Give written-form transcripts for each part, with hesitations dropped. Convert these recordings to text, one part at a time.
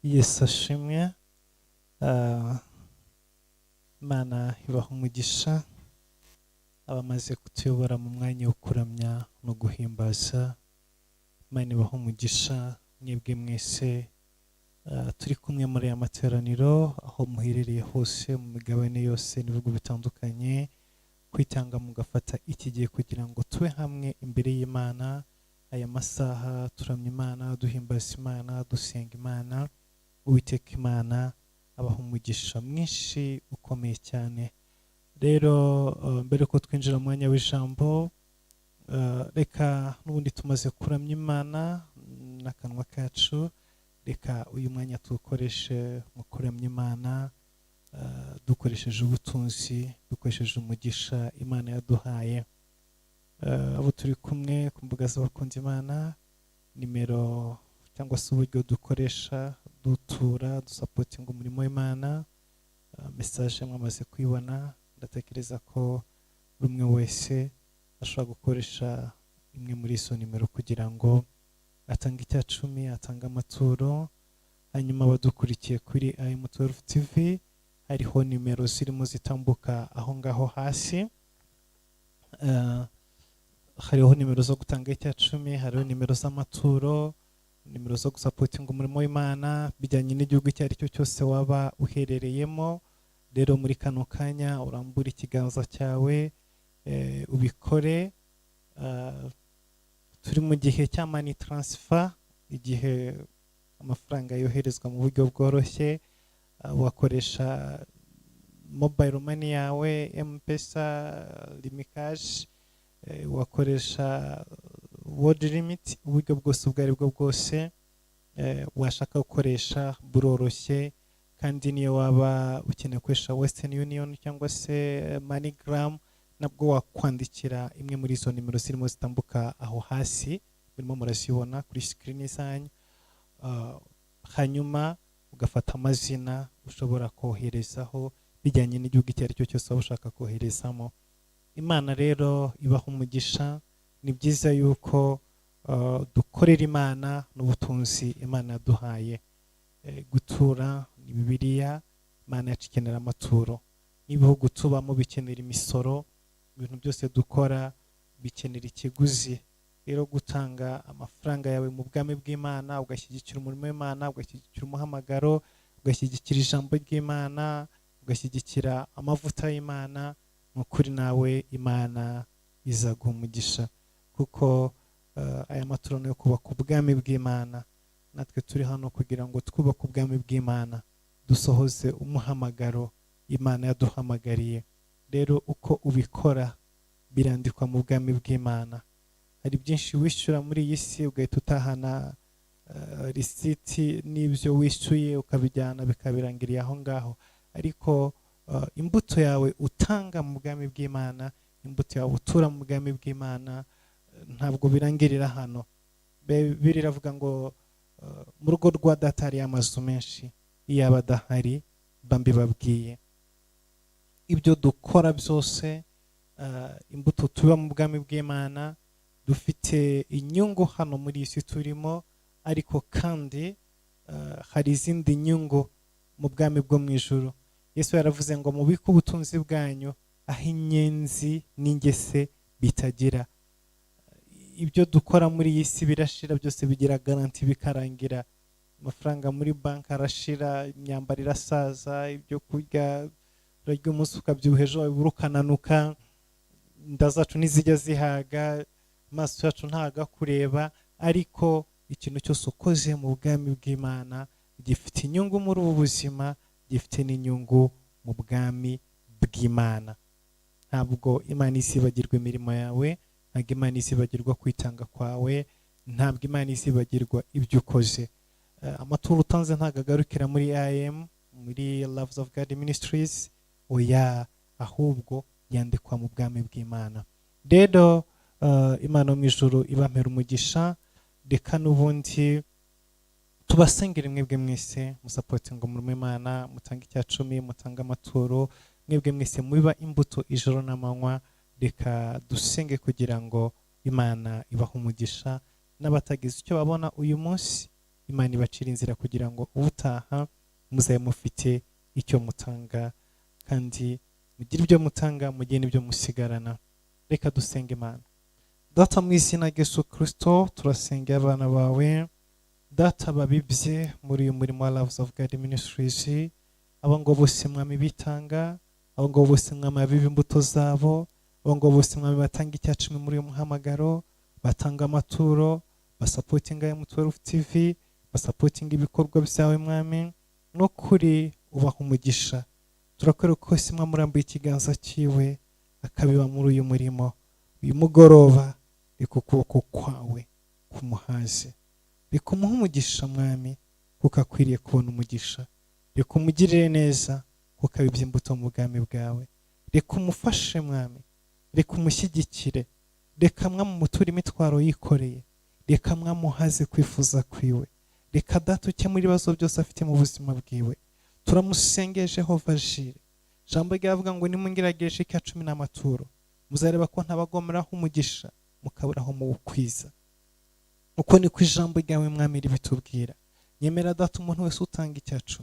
Yesu ashimwe. Imana ibaha umugisha abamaze kutuyobora mu mwanya wo kuramya no guhimbaza. Imana ibaha umugisha mwebwe mwese turi kumwe muri aya materaniro, aho muherereye hose mu migabane yose n'ibihugu bitandukanye, kwitanga mugafata iki gihe kugira ngo tube hamwe imbere y'Imana. Aya masaha turamya Imana, duhimbaza Imana, dusenga Imana. Uwiteka Imana abaha umugisha mwinshi ukomeye cyane. Rero mbere ko twinjira mu mwanya w'ijambo, reka n'ubundi tumaze kuramya Imana n'akanwa kacu, reka uyu mwanya tuwukoreshe mu kuramya Imana, dukoresheje ubutunzi, dukoresheje umugisha Imana yaduhaye. Abo turi kumwe ku mbuga z'abakunzi Imana, nimero cyangwa se uburyo dukoresha dutura, dusupportinga umurimo w'Imana, message mwamaze kuyibona. Ndatekereza ko buri umwe wese ashobora gukoresha imwe muri izo nimero kugira ngo atange icya cumi, atange amaturo. Hanyuma abadukurikiye kuri IM12 TV, hariho nimero zirimo zitambuka aho ngaho hasi. Hariho nimero zo gutanga icya cumi, hariho nimero z'amaturo, nimero zo gusupportinga umurimo w'Imana bijyanye n'igihugu icyo ari cyo cyose waba uherereyemo. Rero muri kano kanya urambura ikiganza cyawe, ubikore. Turi mu gihe cya money transfer, igihe amafaranga yoherezwa mu buryo bworoshye. Wakoresha mobile money yawe, M-Pesa, Lumicash, wakoresha WorldRemit, uburyo bwose ubwo ari bwo bwose washaka gukoresha buroroshye. Kandi niyo waba ukeneye gukoresha Western Union cyangwa se MoneyGram, nabwo wakwandikira imwe muri izo nimero zirimo zitambuka aho hasi, murimo murazibona kuri screen zanyu. Hanyuma ugafata amazina ushobora koherezaho bijyanye n'igihugu icyo ari cyo cyose waba ushaka koherezamo. Imana rero ibaha umugisha. Ni byiza yuko dukorera Imana n'ubutunzi Imana yaduhaye. Gutura ni Bibiliya, Imana yacu ikenera amaturo, n'ibihugu tubamo bikenera imisoro, ibintu byose dukora bikenera ikiguzi. Rero gutanga amafaranga yawe mu bwami bw'Imana, ugashyigikira umurimo w'Imana, ugashyigikira umuhamagaro, ugashyigikira ijambo ry'Imana, ugashyigikira amavuta y'Imana, ni ukuri nawe Imana izaguha umugisha, kuko aya maturo ni ayo kubaka ubwami bw'Imana. Natwe turi hano kugira ngo twubake ubwami bw'Imana, dusohoze umuhamagaro Imana yaduhamagariye. Rero uko ubikora birandikwa mu bwami bw'Imana. Hari byinshi wishyura muri iyi si ugahita utahana risiti n'ibyo wishyuye, ukabijyana bikabirangiriye aho ngaho. Ariko imbuto yawe utanga mu bwami bw'Imana, imbuto yawe utura mu bwami bw'Imana, ntabwo birangirira hano. Bibiliya iravuga ngo mu rugo rwa Data hariyo amazu menshi, iyo aba adahari mba mbibabwiye. Ibyo dukora byose, imbuto tuba mu bwami bw'Imana, dufite inyungu hano muri iyi si turimo, ariko kandi hari izindi nyungu mu bwami bwo mu ijuru. Yesu yaravuze ngo mubike ubutunzi bwanyu aho inyenzi n'ingese bitagira. Ibyo dukora muri iyi si birashira, byose bigira garantie bikarangira. Amafaranga muri banki arashira, imyambaro irasaza, ibyo kurya urarya umunsi ukabyibuha, ejo wabura ukananuka, inda zacu ntizijya zihaga, amaso yacu ntaga kureba. Ariko ikintu cyose ukoze mu bwami bw'Imana gifite inyungu muri ubu buzima, gifite n'inyungu mu bwami bw'Imana. Ntabwo Imana izibagirwa imirimo yawe, ntabwo Imana izibagirwa kwitanga kwawe, ntabwo Imana izibagirwa ibyo ukoze. Amaturo utanze ntabwo agarukira muri IM, muri Loves of God Ministries, oya, ahubwo yandikwa mu bwami bw'Imana. Rero Imana yo mu ijuru ibampera umugisha. Reka n'ubundi tubasengere mwebwe mwese musupportinga umurimo w'Imana, mutange icya cumi, mutange amaturo, mwebwe mwese mubiba imbuto ijoro n'amanywa. Reka dusenge kugira ngo Imana ibahe umugisha, n'abatagize icyo babona uyu munsi, Imana ibacira inzira kugira ngo ubutaha muzabe mufite icyo mutanga, kandi mugire ibyo mutanga, mugire n'ibyo musigarana. Reka dusenge Imana. Data, mu izina rya Yesu Kristo, turasengera abana bawe, Data, babibye muri uyu murimo wa Loves of God Ministries. Abo ngo bose, Mwami, bitanga, abo ngo bose, Mwami, babiba imbuto zabo, abo ngo bose, Mwami, batanga 10% muri uyu muhamagaro, batanga amaturo, basupportinga M12 TV, basupportinga ibikorwa byawe, Mwami, no kuri ubaha umugisha. Turakwereka ko se, Mwami, urambuye ikiganza cyiwe akabiba muri uyu murimo. Uyu mugoroba reka ukuboko kwawe kumuhaze, reka umuhe umugisha, Mwami, kuko akwiriye kubona umugisha. Reka umugirire neza, kuko abibye imbuto mu bwami bwawe. Reka umufashe, Mwami, reka umushyigikire. Reka, Mwami, umuture imitwaro yikoreye. Reka, Mwami, uhaze kwifuza kwiwe. Reka, Data, ukemure ibibazo byose afite mu buzima bwiwe. Turamusengeye, Jehova Jireh. Ijambo ryavuga ngo nimungerageje 10% n'amaturo, muzareba ko ntabagomeraho umugisha mukaburaho muwukwiza. Uko niko ijambo ryawe, Mwami, ribitubwira. Nyemera, Data, umuntu wese utanga 10%,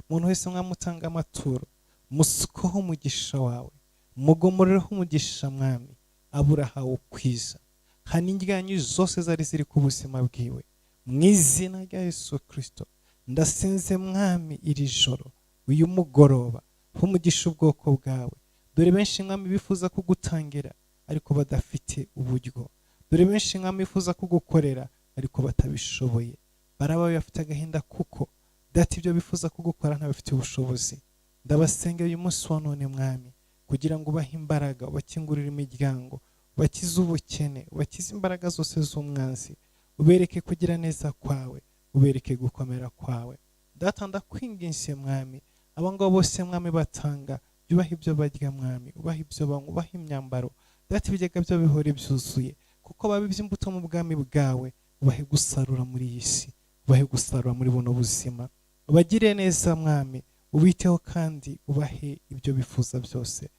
umuntu wese, Mwami, utanga amaturo, musukoho umugisha wawe, mugomorereho umugisha, Mwami, aburahawe ukwiza. Hana indyanyi zose zari ziri ku buzima bwiwe mu izina rya Yesu Kristo. Ndasenze, Mwami, iri joro, uyu mugoroba, umugisha ubwoko bwawe. Dore benshi, Mwami, bifuza kugutangira ariko badafite uburyo. Dore benshi, Mwami, bifuza kugukorera ariko batabishoboye. Baraba bafite agahinda kuko, Data, ibyo bifuza kugukora ntabifitiye ubushobozi. Ndabasengera uyu munsi wa none, Mwami, kugira ngo ubahe imbaraga, ubakingurire imiryango, ubakize ubukene, ubakize imbaraga zose z'umwanzi, ubereke kugira neza kwawe, ubereke gukomera kwawe. Data, ndakwinginze, Mwami, abo ngabo bose, Mwami, batanga, ubaha ibyo barya, Mwami, ubaha ibyo banywa, ubaha imyambaro. Data, ibigega byo bihore byuzuye kuko babibye imbuto mu bwami bwawe. Ubahe gusarura muri iyi si, ubahe gusarura muri buno buzima. Ubagire neza, Mwami, ubiteho kandi ubahe ibyo bifuza byose.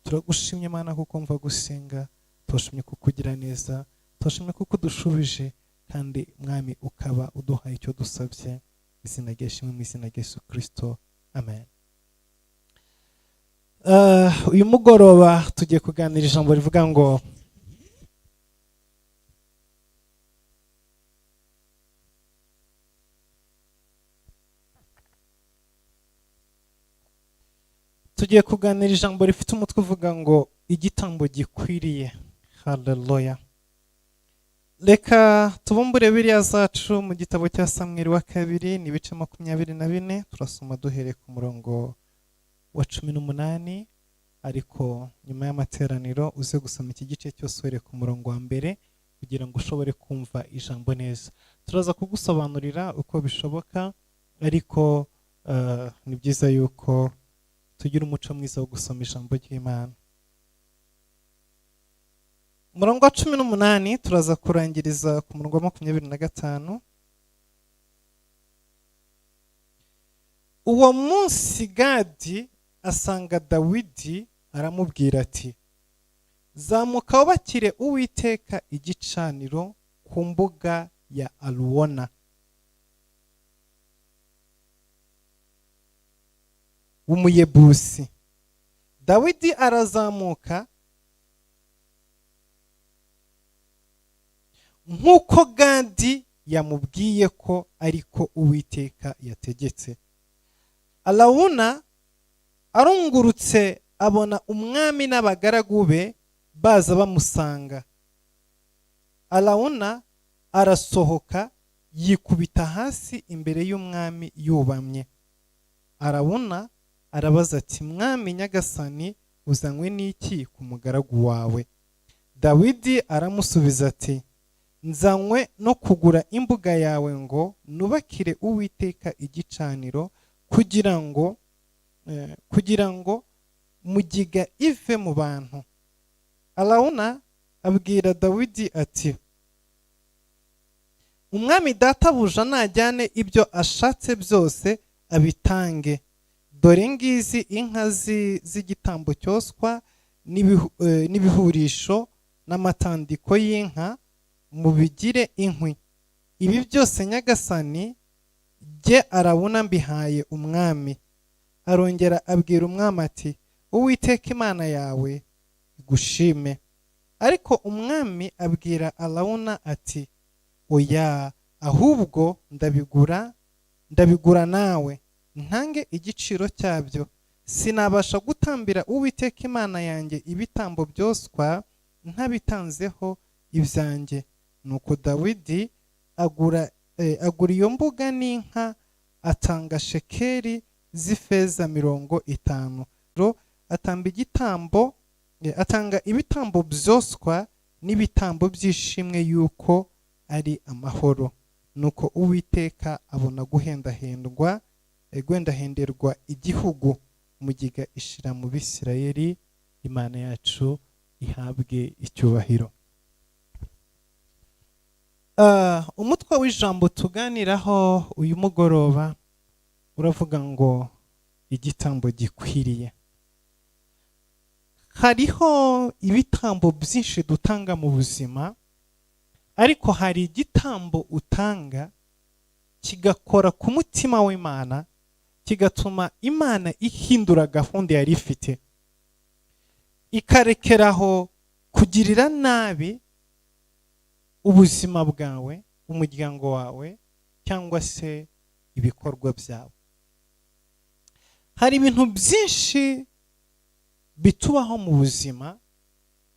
Turagushimye, Mana, kuko mva gusenga. Turashimye kuko ugira neza, turashimye kuko udushubije, kandi, Mwami, ukaba uduhaye icyo dusabye. Izina ry'ishimwe, mu izina rya Yesu Kristo, amen. Uyu mugoroba tugiye kuganira ijambo rivuga ngo tugiye kuganira ijambo rifite umutwe uvuga ngo igitambo gikwiriye. Haleluya! Reka tubumbure Bibiliya zacu mu gitabo cya Samweli wa kabiri, ni ibice 24. Turasoma duhereye ku murongo wa 18, ariko nyuma y'amateraniro uze gusoma iki gice cyose uhereye ku murongo wa mbere kugira ngo ushobore kumva ijambo neza. Turaza kugusobanurira uko bishoboka, ariko ni byiza yuko tugira umuco mwiza wo gusoma ijambo ry'Imana. Umurongo wa 18, turaza kurangiriza ku murongo wa 25. Uwo munsi Gadi asanga Dawidi, aramubwira ati: "Zamuka wubakire Uwiteka igicaniro ku mbuga ya Aruwona w'Umuyebusi." Dawidi arazamuka nk'uko Gadi yamubwiye ko ariko Uwiteka yategetse. Arawuna arungurutse abona umwami n'abagaragu be baza bamusanga. Arawuna arasohoka, yikubita hasi imbere y'umwami yubamye. Arawuna arabaza ati: "Mwami nyagasani, uzanywe n'iki ku mugaragu wawe?" Dawidi aramusubiza ati: "Nzanywe no kugura imbuga yawe ngo nubakire Uwiteka igicaniro, kugira ngo mugiga ive mu bantu." Arawuna abwira Dawidi ati: "Umwami databuja najyane ibyo ashatse byose abitange. Dore ngizi inka z'igitambo cyoswa n'ibihurisho n'amatandiko y'inka, mubigire inkwi. Ibi byose nyagasani Jye Arawuna mbihaye umwami." Arongera abwira umwami ati: "Uwiteka Imana yawe igushime." Ariko umwami abwira Arawuna ati: "Oya, ahubwo ndabigura, ndabigura nawe, ntange igiciro cyabyo. Sinabasha gutambira Uwiteka Imana yanjye ibitambo byoswa ntabitanzeho ibyanjye." Nuko Dawidi agura iyo mbuga n'inka, atanga shekeli z'ifeza 50. Atamba igitambo, atanga ibitambo byoswa n'ibitambo by'ishimwe yuko ari amahoro. Nuko Uwiteka abona guhendahenderwa igihugu, mugiga ishira mu Bisirayeli. Imana yacu ihabwe icyubahiro. Umutwe w'ijambo tuganiraho uyu mugoroba uravuga ngo igitambo gikwiriye. Hariho ibitambo byinshi dutanga mu buzima, ariko hari igitambo utanga kigakora ku mutima w'Imana, kigatuma Imana ihindura gahunda yari ifite, ikarekeraho kugirira nabi ubuzima bwawe, umuryango wawe cyangwa se ibikorwa byawe. Hari ibintu byinshi bitubaho mu buzima,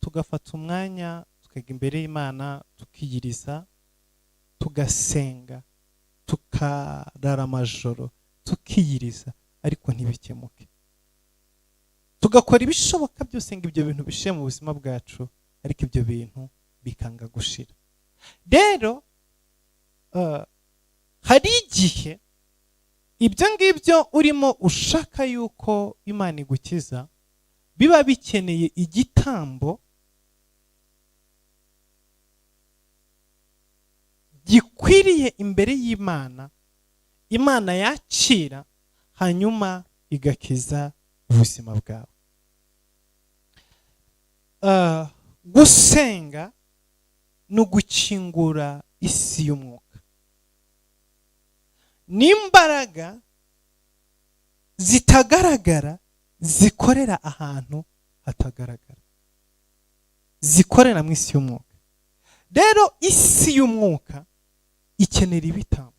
tugafata umwanya tukajya imbere y'Imana, tukiyiriza, tugasenga, tukarara amajoro tukiyiriza, ariko ntibikemuke. Tugakora ibishoboka byose ngo ibyo bintu bishire mu buzima bwacu, ariko ibyo bintu bikanga gushira. Rero hari igihe ibyo ngibyo urimo ushaka yuko Imana igukiza biba bikeneye igitambo gikwiriye imbere y'Imana, Imana yakira, hanyuma igakiza ubuzima bwawe. Gusenga ni ugukingura isi y'umwuka n'imbaraga zitagaragara zikorera ahantu hatagaragara, zikorera mu isi y'umwuka. Rero isi y'umwuka ikenera ibitambo.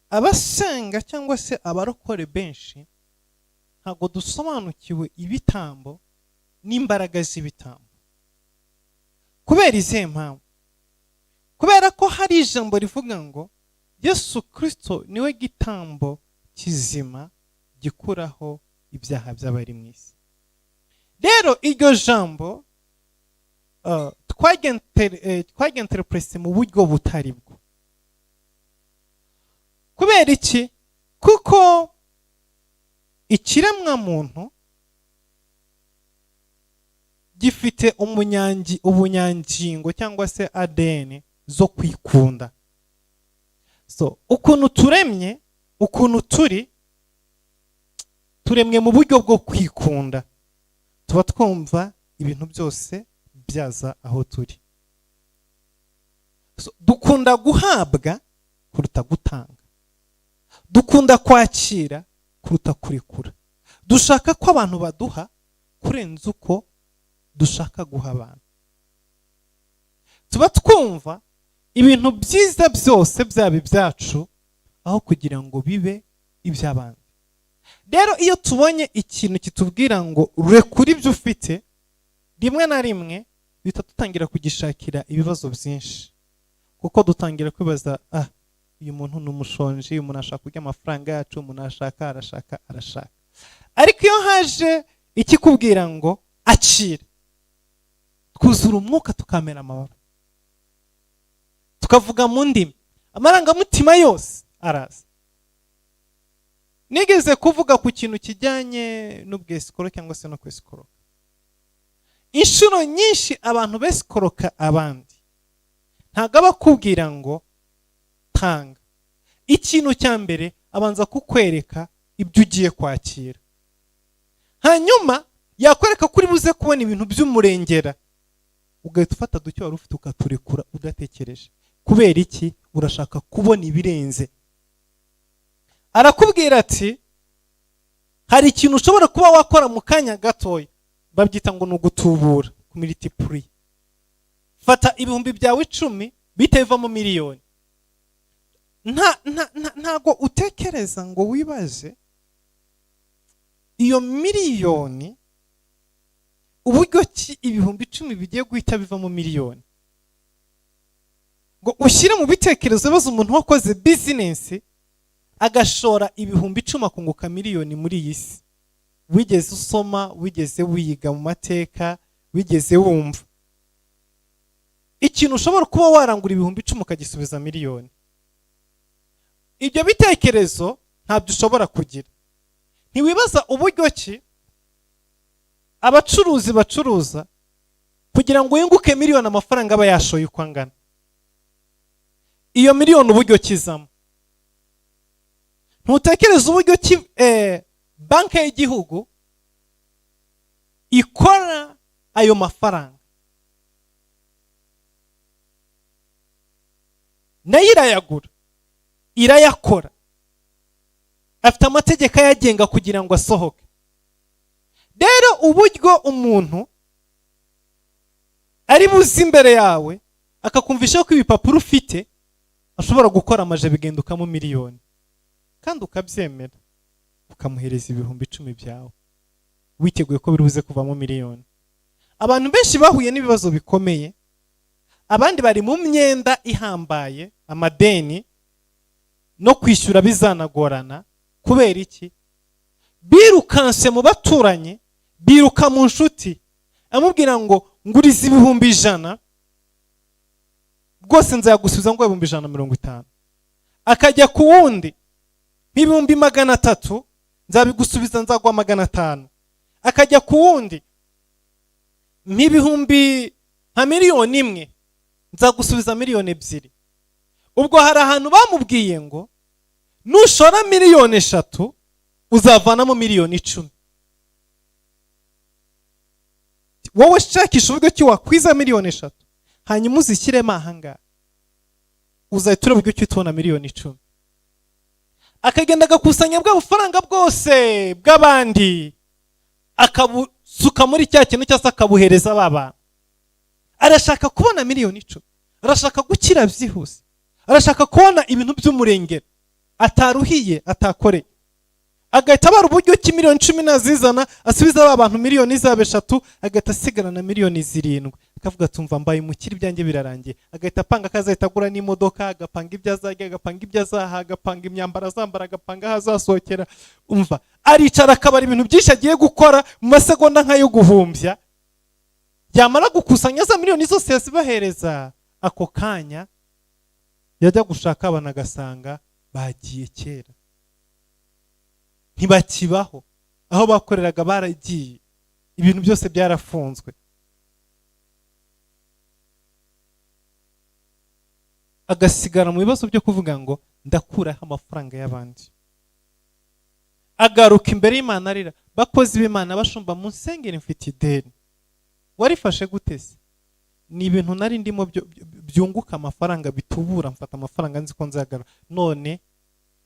Abasenga cyangwa se abarokore benshi ntabwo dusobanukiwe ibitambo n'imbaraga z'ibitambo. Kubera izihe mpamvu? Kubera ko hari ijambo rivuga ngo Yesu Kristo niwe gitambo kizima gikuraho ibyaha by'abari mu isi. Rero iryo jambo twagenterepurese mu buryo butari bwo. Kubera iki? Kuko ikiremwamuntu gifite ubunyangingo cyangwa se ADN zo kwikunda. So ukuntu turemye, ukuntu turi, turemwe mu buryo bwo kwikunda, tuba twumva ibintu byose byaza aho turi. So, dukunda guhabwa kuruta gutanga, dukunda kwakira kuruta kurekura, dushaka ko abantu baduha kurenza uko dushaka guha abantu. Tuba twumva ibintu byiza byose byaba ibyacu aho kugira ngo bibe iby'abandi. Rero iyo tubonye ikintu kitubwira ngo rekura ibyo ufite, rimwe na rimwe duhita dutangira kugishakira ibibazo byinshi, kuko dutangira kwibaza: uyu muntu ni umushonji, uyu muntu ashaka kurya amafaranga yacu, umuntu arashaka, arashaka, arashaka. Ariko iyo haje ikikubwira ngo akira, twuzura umwuka, tukamera amababa, tukavuga mu ndimi, amarangamutima yose araza. Nigeze kuvuga ku kintu kijyanye n'ubwesikoro cyangwa se no kwesikoroka. Inshuro nyinshi abantu besikoroka abandi ntabwo aba akubwira ngo tanga. Ikintu cya mbere abanza kukwereka ibyo ugiye kwakira, hanyuma yakwereka ko uri buze kubona ibintu by'umurengera. Ugahita ufata duke wari ufite ukaturekura udatekereje. Kubera iki? Urashaka kubona ibirenze. Arakubwira ati hari ikintu ushobora kuba wakora mu kanya gatoya, babyita ngo ni ugutubura, kumultiplier. Fata 10,000 bihita bivamo miliyoni. Ntago utekereza ngo wibaze iyo miliyoni uburyo ki 10,000 bigiye guhita bivamo miliyoni, ngo ushyire mu bitekerezo bibaza umuntu wakoze business agashora 10,000 akunguka miliyoni muri iyi si. Wigeze usoma, wigeze wiga mu mateka, wigeze wumva ikintu ushobora kuba warangura 10,000 ukagisubiza miliyoni? Ibyo bitekerezo ntabyo ushobora kugira. Ntiwibaza uburyo ki abacuruzi bacuruza kugira ngo yunguke miliyoni, amafaranga aba yashoye uko angana, iyo miliyoni uburyo kizamo. Ntutekereza uburyo ki banki y'igihugu ikora ayo mafaranga, nayo irayagura, irayakora, afite amategeko ayagenga kugira ngo asohoke. Rero uburyo umuntu ari buze imbere yawe akakumvisha ko ibipapuro ufite ashobora gukora amaje bigendukamo miliyoni, kandi ukabyemera, ukamuhereza 10,000 byawe witeguye ko biri buze kuvamo miliyoni. Abantu benshi bahuye n'ibibazo bikomeye, abandi bari mu myenda ihambaye, amadeni no kwishyura bizanagorana. Kubera iki? Birukanse mu baturanyi, biruka mu nshuti, amubwira ngo nguriza 100,000 rwose nzagusubiza ngo 150,000. Akajya ku wundi, nk' 300,000 nzabigusubiza, nzaguha 500. Akajya ku wundi, nk'ibihumbi nka 1,000,000 nzagusubiza 2,000,000. Ubwo hari ahantu bamubwiye ngo nushora 3,000,000 uzavanamo 10,000,000. Wowe shakisha uburyo ki wakwiza 3,000,000, hanyuma uzishyiremo ahangaha, uzahita ureba uburyo ki tubona 10,000,000. Akagenda agakusanya bwa bufaranga bwose bw'abandi, akabusuka muri cya kintu cyose, akabuhereza ba bantu. Arashaka kubona 10,000,000, arashaka gukira byihuse, arashaka kubona ibintu by'umurengera ataruhiye, atakoreye. Agahita abara uburyo ki 10,000,000 nazizana, asubiza ba bantu miliyoni zabo 3, agahita asigarana 7,000,000, akavuga tumva mbaye umukire, ibyanjye birarangiye. Agahita apanga ko azahita agura n'imodoka, agapanga ibyo azarya, agapanga ibyo azaha, agapanga imyambaro azambara, agapanga aho azasohokera. Umva, aricara akabara ibintu byinshi agiye gukora mu masegonda nk'ayo guhumbya. Yamara gukusanya za miliyoni zose yazibahereza ako kanya, yajya gushaka abana agasanga bagiye kera, ntibakibaho, aho bakoreraga baragiye, ibintu byose byarafunzwe. Agasigara mu bibazo byo kuvuga ngo ndakuraho amafaranga y'abandi. Agaruka imbere y'Imana arira, bakozi b'Imana, bashumba, mu nsengero mfite ideni. Warifashe gute se? Ni ibintu nari ndimo byunguka amafaranga bitubura, mfata amafaranga nzi ko nzagarura, none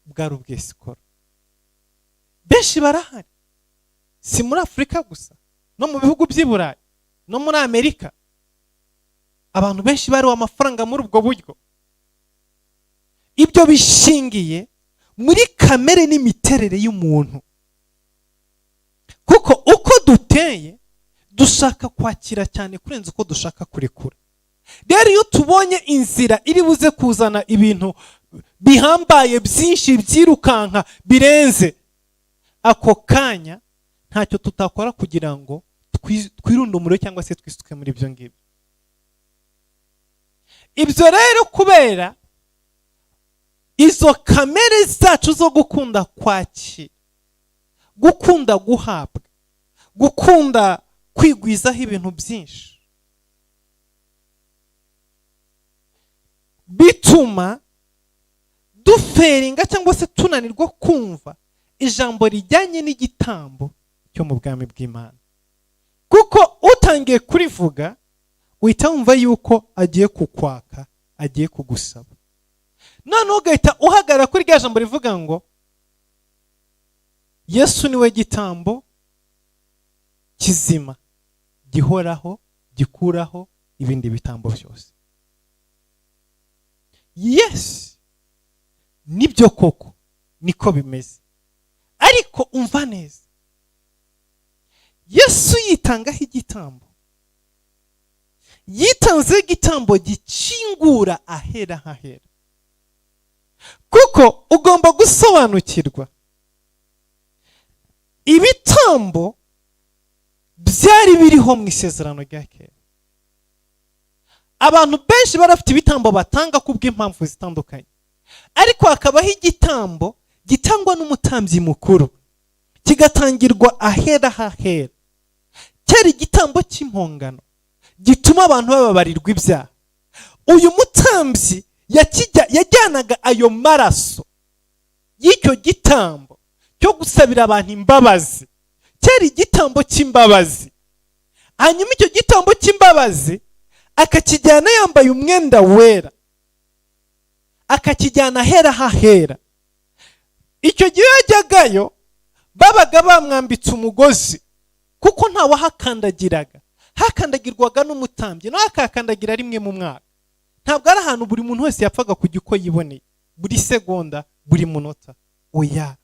bwari ubwesikoro. Benshi barahari, si muri Afurika gusa, no mu bihugu by'i Burayi, no muri Amerika, abantu benshi bariwe amafaranga muri ubwo buryo. Ibyo bishingiye muri kamere n'imiterere y'umuntu, kuko uko duteye dushaka kwakira cyane kurenza uko dushaka kurekura. Rero iyo tubonye inzira iri buze kuzana ibintu bihambaye byinshi byirukanka birenze ako kanya, ntacyo tutakora kugira ngo twirunde umuriro cyangwa se twisuke muri ibyo ngibyo. Ibyo rero kubera izo kamere zacu zo gukunda kwakira, gukunda guhabwa, gukunda kwigwizaho ibintu byinshi, bituma duferinga cyangwa se tunanirwa kumva ijambo rijyanye n'igitambo cyo mu bwami bw'Imana. Kuko utangiye kurivuga Uhita wumva yuko agiye kukwaka, agiye kugusaba. Noneho ugahita uhagarara kuri rya jambo rivuga ngo Yesu niwe gitambo kizima gihoraho, gikuraho ibindi bitambo byose. Yes, nibyo koko, niko bimeze. Ariko umva neza, Yesu yitangaho igitambo, yitanzeho igitambo gikingura ahera hahera, kuko ugomba gusobanukirwa ibitambo byari biriho mu Isezerano rya Kera. Abantu benshi bari bafite ibitambo batanga kubw'impamvu zitandukanye, ariko hakabaho igitambo gitangwa n'umutambyi mukuru, kigatangirwa ahera hahera. Cyari igitambo cy'impongano gituma abantu bababarirwa ibyaha. Uyu mutambyi yajyanaga ayo maraso y'icyo gitambo cyo gusabira abantu imbabazi. Cyari igitambo cy'imbabazi. Hanyuma icyo gitambo cy'imbabazi akakijyana yambaye umwenda wera, akakijyana ahera hahera. Icyo gihe yajyagayo, babaga bamwambitse umugozi, kuko ntawahakandagiraga, hakandagirwaga n'umutambyi, nawe akahakandagira rimwe mu mwaka. Ntabwo ari ahantu buri muntu wese yapfaga kujya uko yiboneye, buri segonda, buri munota, oya.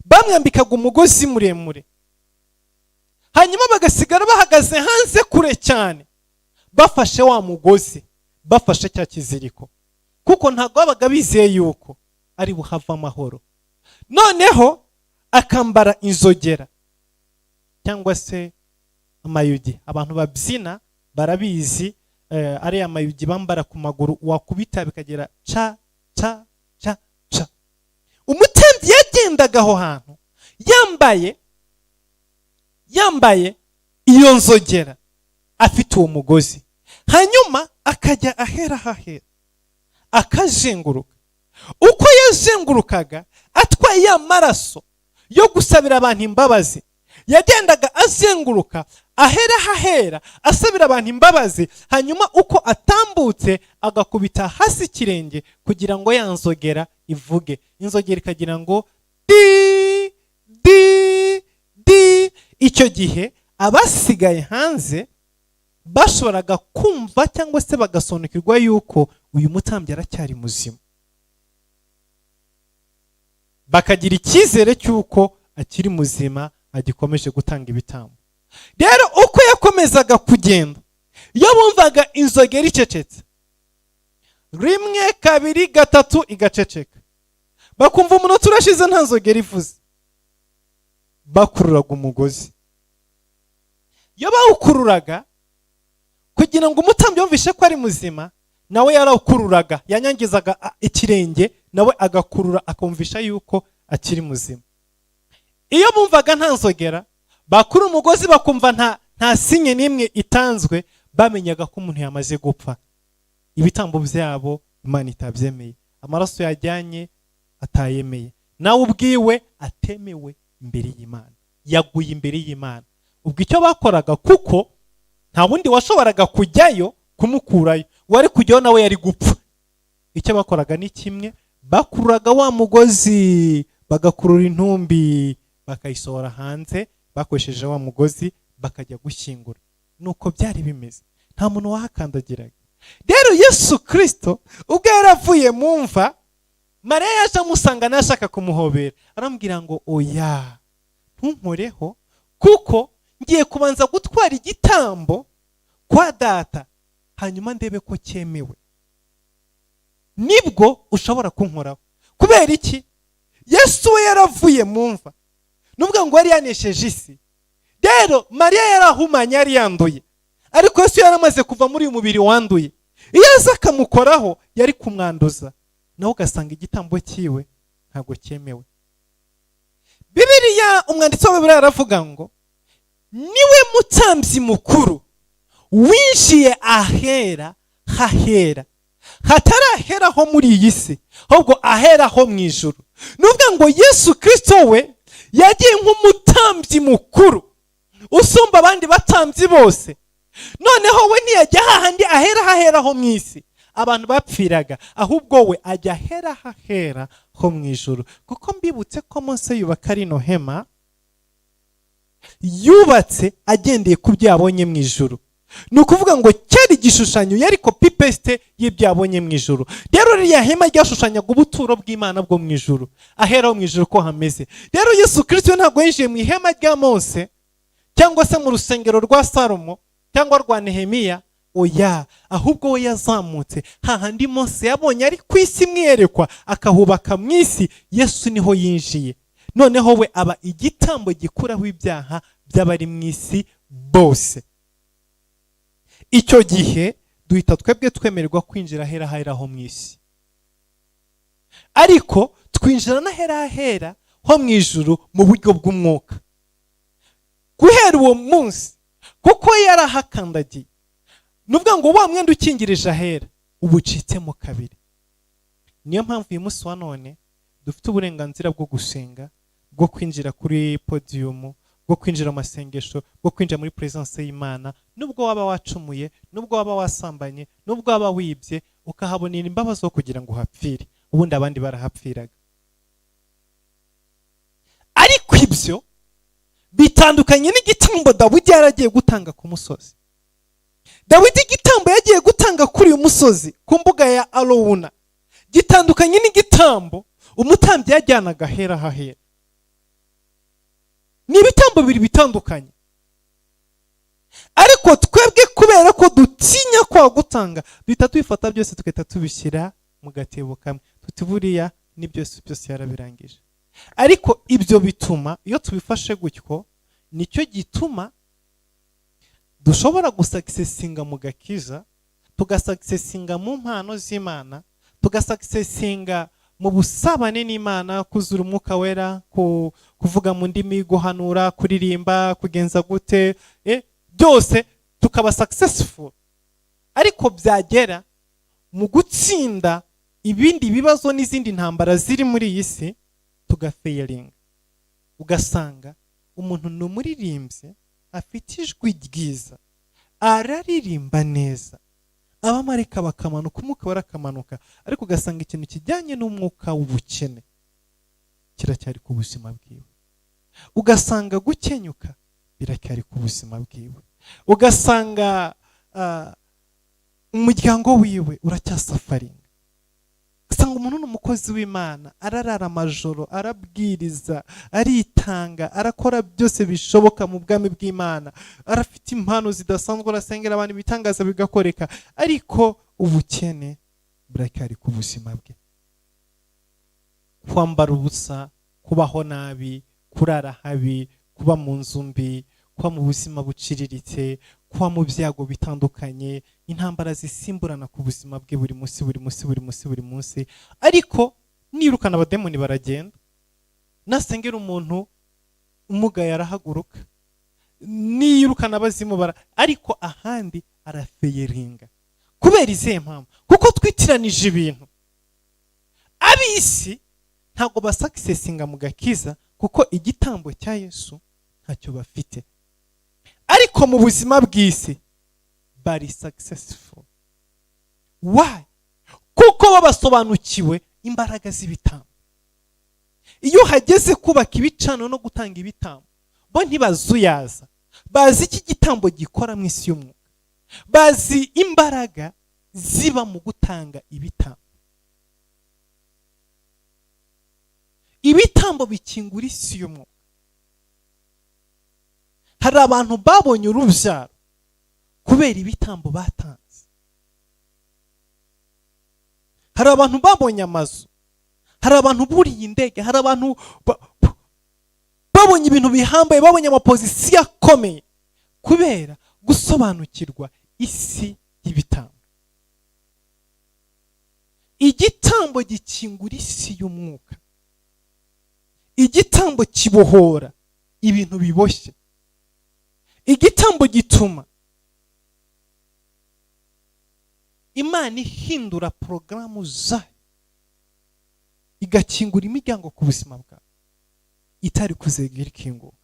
Bamwambikaga umugozi muremure, hanyuma bagasigara bahagaze hanze kure cyane, bafashe wa mugozi, bafashe cya kiziriko, kuko ntabwo babaga bizeye yuko ari buhave amahoro. Noneho akambara inzogera cyangwa se amayugi. Abantu babyina barabizi, ariya mayugi bambara ku maguru, wakubita bikagera ca ca ca ca. Umutambyi yagendaga aho hantu yambaye iyo nzogera, afite uwo mugozi, hanyuma akajya ahera hahera, akazenguruka. Uko yazengurukaga atwaye ya maraso yo gusabira abantu imbabazi, yagendaga azenguruka ahera hahera asabira abantu imbabazi. Hanyuma uko atambutse agakubita hasi ikirenge kugira ngo ya nzogera ivuge. Inzogera ikagira ngo di di di. Icyo gihe abasigaye hanze bashoboraga kumva cyangwa se bagasobanukirwa yuko uyu mutambyi aracyari muzima, bakagira icyizere cy'uko akiri muzima, agikomeje gutanga ibitambo. Rero uko yakomezaga kugenda, iyo bumvaga inzogera icecetse rimwe, kabiri, gatatu, igaceceka, bakumva umunota urashize nta nzogera ivuze, bakururaga umugozi. Iyo bawukururaga kugira ngo umutambyi yumvishe ko ari muzima, nawe yarawukururaga, yanyangizaga ikirenge, nawe agakurura, akumvisha yuko akiri muzima. Iyo bumvaga nta nzogera, bakura umugozi bakumva nta signe n'imwe itanzwe, bamenyaga ko umuntu yamaze gupfa, ibitambo byabo Imana itabyemeye, amaraso yajyanye atayemeye, nawe ubwiwe atemewe imbere y'Imana, yaguye imbere y'Imana. Ubwo icyo bakoraga, kuko nta wundi washoboraga kujyayo kumukurayo, wari kujyayo nawe yari gupfa, icyo bakoraga ni kimwe: bakururaga wa mugozi, bagakurura intumbi, bakayisohora hanze bakoresheje wa mugozi, bakajya gushyingura. Nuko byari bimeze, nta muntu wahakandagiraga. Rero Yesu Kirisito ubwo yaravuye mu mva, Mariya yaje amusanga, nawe ashaka kumuhobera, aramubwira ngo: "Oya, ntunkoreho, kuko ngiye kubanza gutwara igitambo kwa Data, hanyuma ndebe ko cyemewe, nibwo ushobora kunkoraho." Kubera iki? Yesu we yaravuye mu mva, nuvuga ngo yari yanesheje isi. Rero Mariya yarahumanye, yari yanduye, ariko Yesu yaramaze kuva muri uyu mubiri wanduye. Iyo aza akamukoraho yari kumwanduza, nawe ugasanga igitambo cyiwe ntabwo cyemewe. Bibiliya, umwanditsi wa Bibiliya aravuga ngo niwe mutambyi mukuru winjiye ahera hahera, hatarahera ho muri iyi si, ahubwo ahera ho mu ijuru. Ni ukuvuga ngo Yesu Kirisito we yagiye nk'umutambyi mukuru usumba abandi batambyi bose. Noneho we ntiyajya hahandi ahera hahera ho mu isi abantu bapfiraga, ahubwo we ajya ahera hahera ho mu ijuru. Kuko mbibutse ko Mose yubaka rino hema, yubatse agendeye ku byo yabonye mu ijuru. Ni ukuvuga ngo cyari igishushanyo, yari copy paste y'ibyo yabonye mu ijuru. Rero ririya hema ryashushanyaga ubuturo bw'Imana bwo mu ijuru, ahera ho mu ijuru ko hameze. Rero Yesu Kirisito ntabwo yinjiye mu ihema rya Mose cyangwa se mu rusengero rwa Salomo cyangwa rwa Nehemiya, oya. Ahubwo we yazamutse hahandi Mose yabonye ari ku isi mwiyerekwa, akahubaka mu isi. Yesu niho yinjiye. Noneho we aba igitambo gikuraho ibyaha by'abari mu isi bose. Icyo gihe duhita twebwe twemererwa kwinjira ahera hahera ho mu isi, ariko twinjira n'ahera hahera ho mu ijuru mu buryo bw'umwuka guhera uwo munsi, kuko yarahakandagiye. Ni ukuvuga ngo wa mwenda ukingirije ahera uba ucitsemo kabiri. Niyo mpamvu uyu munsi wa none dufite uburenganzira bwo gusenga, bwo kwinjira kuri podium, bwo kwinjira mu masengesho, bwo kwinjira muri presence y'Imana, nubwo waba wacumuye, nubwo waba wasambanye, nubwo waba wibye, ukahabonera imbabazi zo kugira ngo uhapfire. Ubundi abandi barahapfiraga. Ariko ibyo bitandukanye n'igitambo Dawidi yaragiye gutanga ku musozi. Dawidi igitambo yagiye gutanga kuri uyu musozi, ku mbuga ya Arowuna, gitandukanye n'igitambo umutambyi yajyanaga ahera hahera. Ni ibitambo bibiri bitandukanye. Ariko twebwe, kubera ko dutinya kwa gutanga, duhita tubifata byose tugahita tubishyira mu gatebo kamwe, tuti buriya ni byose, byose yarabirangije. Ariko ibyo bituma, iyo tubifashe gutyo, nicyo gituma dushobora gusuccessinga mu gakiza, tugasuccessinga mu mpano z'Imana, tugasuccessinga mu busabane n'Imana, kuzura Umwuka Wera, kuvuga mu ndimi, guhanura, kuririmba, kugenza gute, byose tukaba successful. Ariko byagera mu gutsinda ibindi bibazo n'izindi ntambara ziri muri iyi si, tugafailinga. Ugasanga umuntu ni umuririmbyi, afite ijwi ryiza, araririmba neza, abamarayika bakamanuka, Umwuka barakamanuka, ariko ugasanga ikintu kijyanye n'umwuka w'ubukene kiracyari ku buzima bwiwe. Ugasanga gukenyuka biracyari ku buzima bwiwe. Ugasanga umuryango wiwe uracyasufferinga. Usanga umuntu ni umukozi w'Imana, ararara amajoro, arabwiriza, aritanga, arakora byose bishoboka mu bwami bw'Imana, arafite impano zidasanzwe, arasengera abantu ibitangaza bigakoreka, ariko ubukene buracyari ku buzima bwe. Kwambara ubusa, kubaho nabi, kurara habi, kuba mu nzu mbi, kuba mu buzima buciriritse, kuba mu byago bitandukanye, intambara zisimburana ku buzima bwe buri munsi, buri munsi, buri munsi, buri munsi. Ariko nirukana abademoni baragenda, nasengera umuntu umugaye arahaguruka, niyirukana abazimu bara, ariko ahandi arafailinga. Kubera izihe mpamvu? Kuko twitiranije ibintu. Ab'isi ntabwo basuccessinga mu gakiza, kuko igitambo cya Yesu ntacyo bafite. Ariko mu buzima bw'isi bari successful. Why? Kuko bo basobanukiwe imbaraga z'ibitambo. Iyo hageze kubaka ibicaniro no gutanga ibitambo, bo ntibazuyaza. Bazi iki igitambo gikora mu isi y'umwuka, bazi imbaraga ziba mu gutanga ibitambo. Ibitambo bikingura isi y'umwuka. Hari abantu babonye urubyaro kubera ibitambo batanze. Hari abantu babonye amazu, hari abantu buriye indege, hari abantu babonye ibintu bihambaye, babonye amaposition akomeye kubera gusobanukirwa isi y'ibitambo. Igitambo gikingura isi y'umwuka. Igitambo kibohora ibintu biboshye. Igitambo gituma Imana ihindura porogaramu zayo, igakingura imiryango ku buzima bwawe itari kuzegera ikinguka.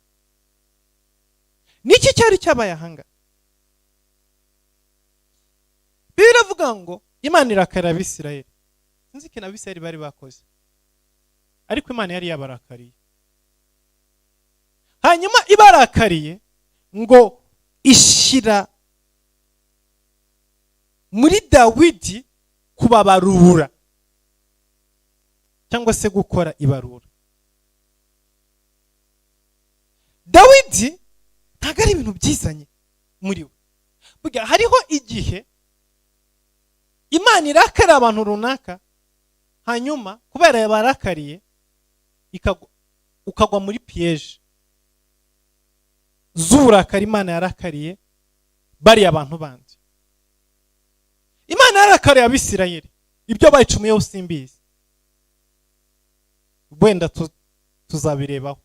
Niki cyari cyabaye ahangaha? Iravuga ngo Imana irakarira Abisirayeli. Sinzi ikintu Abisirayeli bari bakoze, ariko Imana yari yabarakariye. Hanyuma ibarakariye ngo ishyira muri Dawidi kubabarura cyangwa se gukora ibarura. Dawidi ntabwo ari ibintu byizanye muri we. Burya hariho igihe Imana irakarira abantu runaka, hanyuma kubera yabarakariye ukagwa muri piège z'uburakari Imana yarakariye bariya abantu bandi. Imana yarakariye Abisirayeli, ibyo bayicumuyeho simbizi, wenda tuzabirebaho,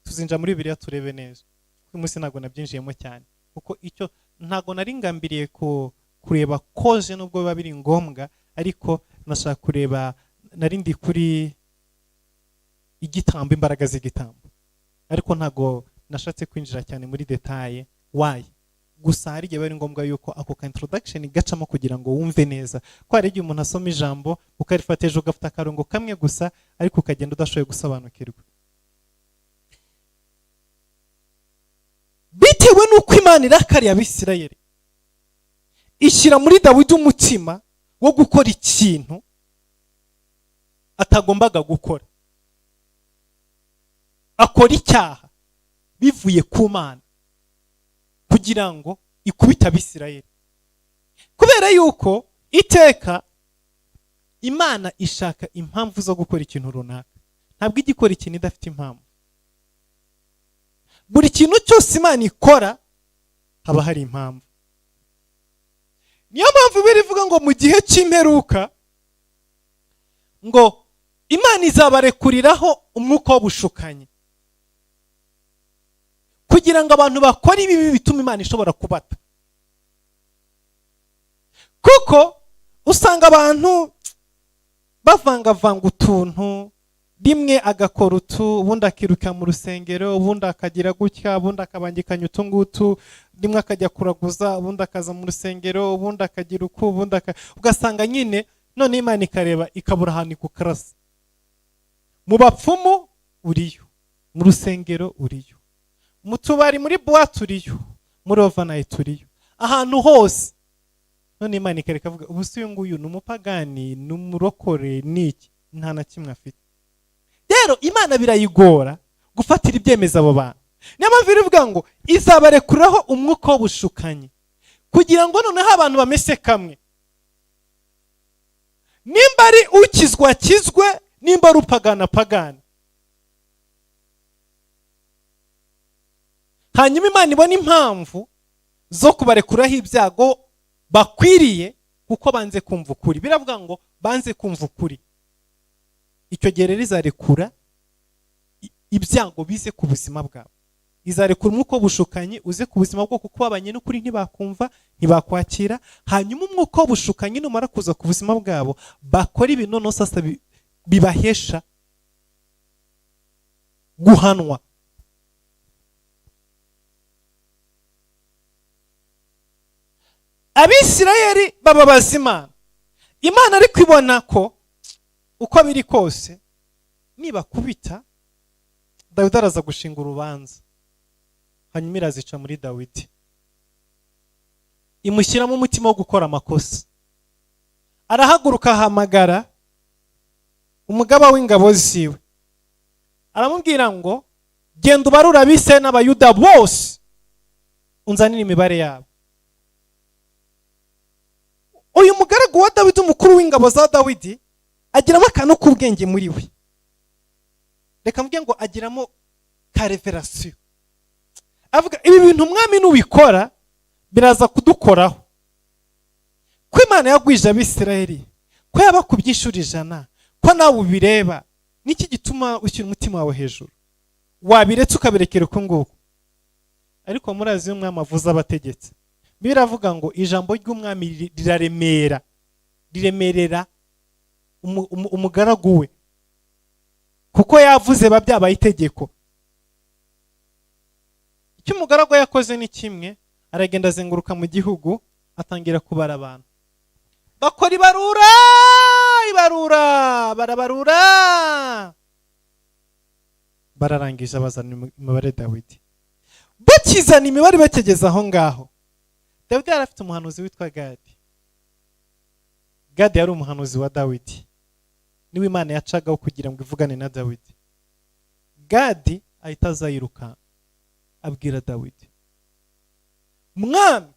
tuzinjira muri Bibiliya turebe neza. Uyu munsi ntabwo nabyinjiyemo cyane, kuko icyo ntabwo nari ngambiriye kureba cause, nubwo biba biri ngombwa, ariko nashaka kureba, nari ndi kuri igitambo, imbaraga z'igitambo, ariko ntabwo nashatse kwinjira cyane muri détails wayi. Gusa hari igihe biba ari ngombwa yuko ako ka introduction gacamo kugira ngo wumve neza, ko hari igihe umuntu asoma ijambo ukarifata ejo ugafata akarongo kamwe gusa, ariko ukagenda udashoboye gusobanukirwa. Bitewe n'uko Imana irakariye Abisirayeli, ishyira muri Dawidi umutima wo gukora ikintu atagombaga gukora, akora icyaha bivuye ku Mana kugira ngo ikubite Abisirayeli. Kubera yuko iteka Imana ishaka impamvu zo gukora ikintu runaka, ntabwo ijya ikora ikintu idafite impamvu. Buri kintu cyose Imana ikora haba hari impamvu. Niyo mpamvu Bibiliya ivuga ngo mu gihe cy'imperuka ngo Imana izabarekuriraho umwuka w'ubushukanyi kugira ngo abantu bakore ibibi bituma Imana ishobora kubata. Kuko usanga abantu bavangavanga utuntu, rimwe agakora utu, ubundi akiruka mu rusengero, ubundi akagira gutya, ubundi akabangikanya utu ngutu, rimwe akajya kuraguza, ubundi akaza mu rusengero, ubundi akagira uku, ubundi ugasanga nyine none Imana ikareba ikabura ahantu ikukarasa. Mu bapfumu uriyo, mu rusengero uriyo, mu tubari, muri boîte uriyo, muri overnight uriyo, ahantu hose. None Imana ikareka avuga, ubu se uyu nguyu ni umupagani, ni umurokore, ni iki? Nta na kimwe afite. Rero Imana birayigora gufatira ibyemezo abo bantu. Niyo mpamvu ivuga ngo izabarekuraho umwuka w'ubushukanyi kugira ngo noneho abantu bamese kamwe. Nimba ari ukizwa akizwe, nimba ari upagana pagana. Hanyuma Imana ibona impamvu zo kubarekuraho ibyago bakwiriye kuko banze kumva ukuri. Biravuga ngo banze kumva ukuri. Icyo gihe rero izarekura ibyago bize ku buzima bwabo. Izarekura umwuka w'ubushukanyi uze ku buzima bwabo, kuko babanye n'ukuri ntibakumva, ntibakwakira. Hanyuma umwuka w'ubushukanyi numara kuza ku buzima bwabo, bakora ibintu noneho sasa bibahesha guhanwa. Abisirayeli bababaza Imana. Imana ariko ibona ko uko biri kose nibakubita Dawidi araza gushinga urubanza, hanyuma irazica muri Dawidi, imushyiramo umutima wo gukora amakosa. Arahaguruka ahamagara umugaba w'ingabo ziwe, aramubwira ngo genda ubarure Abisirayeli n'Abayuda bose, unzanire imibare yabo. Uyu mugaragu wa Dawidi, umukuru w'ingabo za Dawidi, agiramo akantu k'ubwenge muri we. Reka mvuge ngo agiramo ka revelation. Avuga ibi bintu umwami nubikora biraza kudukoraho. Ko Imana yagwije Abisirayeli, ko yabakubye inshuro 100, ko nawe ubireba, niki gituma ushyira umutima wawe hejuru? Wabiretse ukabirekera uko nguko. Ariko murazi iyo umwami avuze abategetsi, biravuga ngo ijambo ry'umwami riraremera, riremerera umugaragu we, kuko yavuze biba byabaye itegeko. Icyo umugaragu yakoze ni kimwe, aragenda azenguruka mu gihugu, atangira kubara abantu. Bakora ibarura, ibarura, barabarura, bararangiza bazana imibare Dawidi. Bakizana imibare, bakigeze aho ngaho, Dawidi yari afite umuhanuzi witwa Gadi. Gadi yari umuhanuzi wa Dawidi, niwe Imana yacagaho kugira ngo ivugane na Dawidi. Gadi ahita aza yiruka, abwira Dawidi: "Mwami,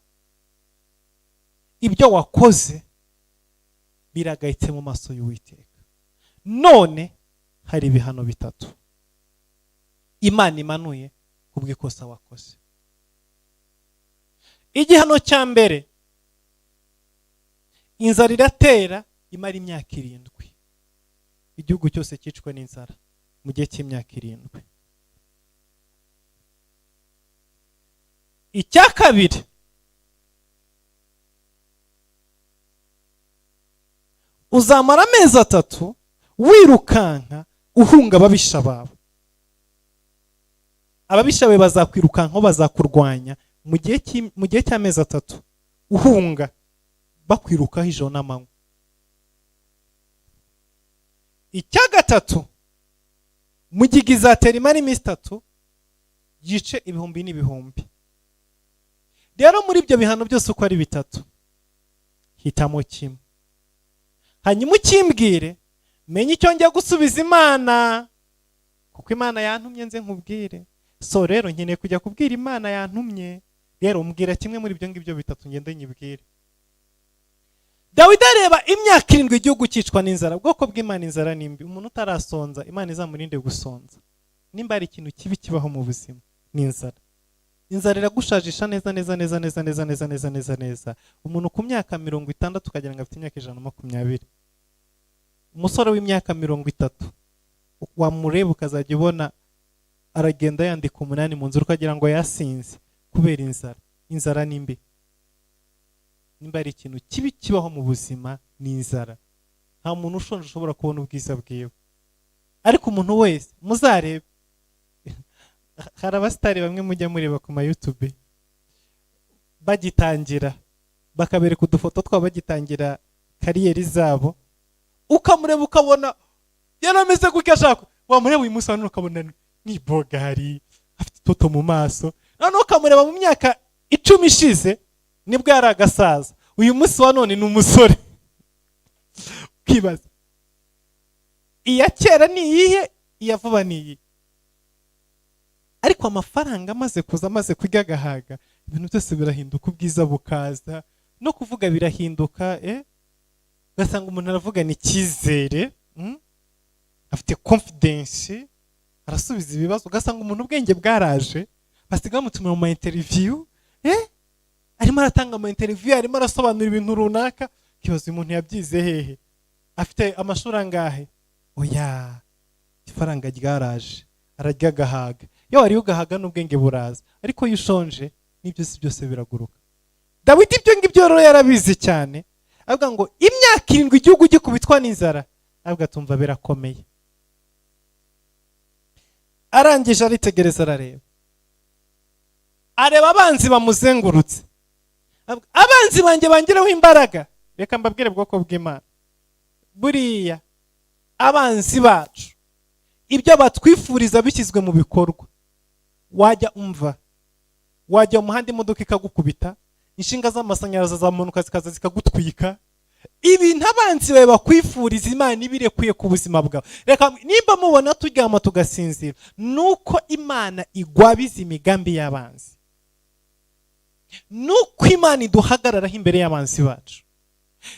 ibyo wakoze biragayitse mu maso y'Uwiteka. None hari ibihano bitatu Imana imanuye kubw'ikosa wakoze. Igihano cya mbere, inzara iratera imara imyaka 7, igihugu cyose cyicwe n'inzara mu gihe cy'imyaka 7. Icya kabiri, uzamara amezi 3 wirukanka uhunga ababisha bawe. Ababisha bawe bazakwirukankaho, bazakurwanya mu gihe cy'amezi 3, uhunga bakwirukaho ijoro n'amanywa. Icya gatatu, mugiga izatera imara iminsi 3, yice ibihumbi n'ibihumbi. Rero muri ibyo bihano byose uko ari bitatu, hitamo kimwe, hanyuma ukimbwire, menye icyo njya gusubiza Imana, kuko Imana yantumye nze nkubwire. So rero nkeneye kujya kubwira Imana yantumye, rero mbwira kimwe muri ibyo ngibyo bitatu ngende nyibwire." Dawidi areba imyaka 7 igihugu cyicwa n'inzara. Ubwoko bw'Imana, inzara ni mbi. Umuntu utarasonza, Imana izamurinde gusonza. Nimba hari ikintu kibi kibaho mu buzima, ni inzara. Inzara iragushajisha neza neza neza neza neza neza neza neza neza. Umuntu ku myaka 60 ukagira ngo afite imyaka 120. Umusore w'imyaka 30 wamureba ukazajya ubona aragenda yandika 8 mu nzira, ukagira ngo yasinze kubera inzara. Inzara ni mbi. Nimba hari ikintu kibi kibaho mu buzima, ni inzara. Nta muntu ushonje ushobora kubona ubwiza bwiwe. Ariko umuntu wese muzarebe, hari abasitari bamwe mujya mureba ku ma YouTube bagitangira, bakabereka udufoto twabo bagitangira carrière zabo, ukamureba ukabona yarameze gutya ashaka, wamureba uyu munsi wa none ukabona ni bogari, afite itoto mu maso. Noneho ukamureba mu myaka 10 ishize, nibwo yari agasaza, uyu munsi wa none ni umusore. Ukibaza, iya kera ni iyihe, iya vuba ni iyihe? Ariko amafaranga amaze kuza, amaze kurya agahaga, ibintu byose birahinduka, ubwiza bukaza, no kuvuga birahinduka, ugasanga umuntu aravugana icyizere, afite confidence, arasubiza ibibazo, ugasanga umuntu ubwenge bwaraje, basigaye bamutumira mu ma interview, arimo aratanga ama interview, arimo arasobanura ibintu runaka, ukibaza uyu muntu yabyize hehe, afite amashuri angahe? Oya, ifaranga ryaraje, ararya agahaga. Iyo wariye ugahaga n'ubwenge buraza, ariko iyo ushonje n'ibyo si byose biraguruka. Dawidi ibyo ngibyo rero yarabizi cyane, avuga ngo imyaka 7 igihugu gikubitwa n'inzara, avuga tumva birakomeye. Arangije aritegereza, arareba, areba abanzi bamuzengurutse, abanzi banjye bangiraho imbaraga. Reka mbabwire, bwoko bw'Imana, buriya abanzi bacu ibyo batwifuriza bishyizwe mu bikorwa, wajya umva, wajya mu muhanda imodoka ikagukubita, inshinga z'amashanyarazi zamanuka zikaza zikagutwika. Ibintu abanzi bawe bakwifuriza, Imana ibirekuye ku buzima bwawe. Reka nimba mubona turyama tugasinzira, nuko Imana igwabiza imigambi y'abanzi, nuko Imana iduhagararaho imbere y'abanzi bacu.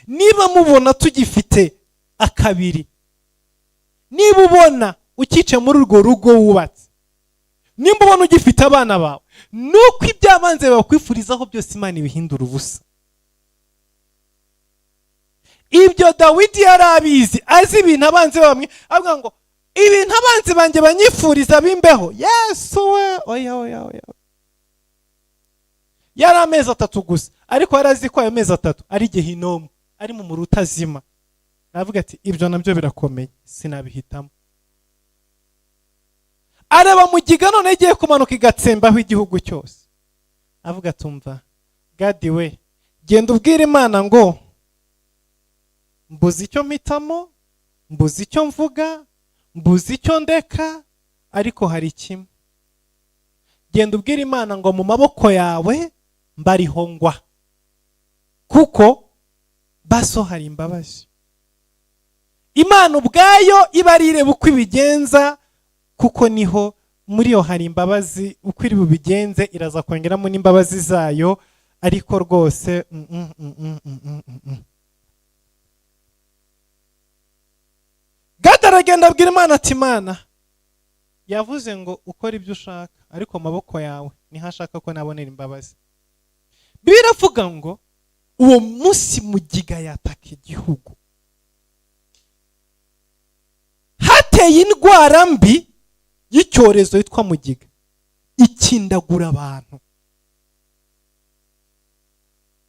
Niba mubona tugifite akabiri, niba ubona ukice muri urwo rugo wubatse, nimba ubona ugifite abana bawe, nuko iby'abanzi bakwifurizaho byose Imana ibihindura ubusa. Ibyo Dawidi yari abizi, azi ibintu abanzi bamwe, avuga ngo ibintu abanzi banjye banyifuriza bimbeho. Yesu we, oya oya oya. Yari amezi 3 gusa, ariko yari azi ko ayo mezi 3 ari gehinomu, ari mu muriro utazima. Aravuga ati ibyo nabyo birakomeye, sinabihitamo. Areba mugiga none igiye kumanuka igatsembaho igihugu cyose, avuga tumva Gadi we, genda ubwire Imana ngo Mbuze icyo mpitamo, mbuze icyo mvuga, mbuze icyo ndeka. Ariko hari kimwe: genda ubwira Imana ngo mu maboko yawe mbariho ngwa, kuko baso hari imbabazi. Imana ubwayo iba ari ireba uko ibigenza, kuko niho muri yo hari imbabazi. Uko iri bubigenze, iraza kongeramo n'imbabazi zayo. Ariko rwose Gadi aragenda abwira Imana ati: "Imana yavuze ngo ukore ibyo ushaka, ariko mu maboko yawe niho ashaka ko nabonera imbabazi." Biravuga ngo uwo munsi mugiga yataka igihugu, hateye indwara mbi y'icyorezo yitwa mugiga, ikindagura abantu.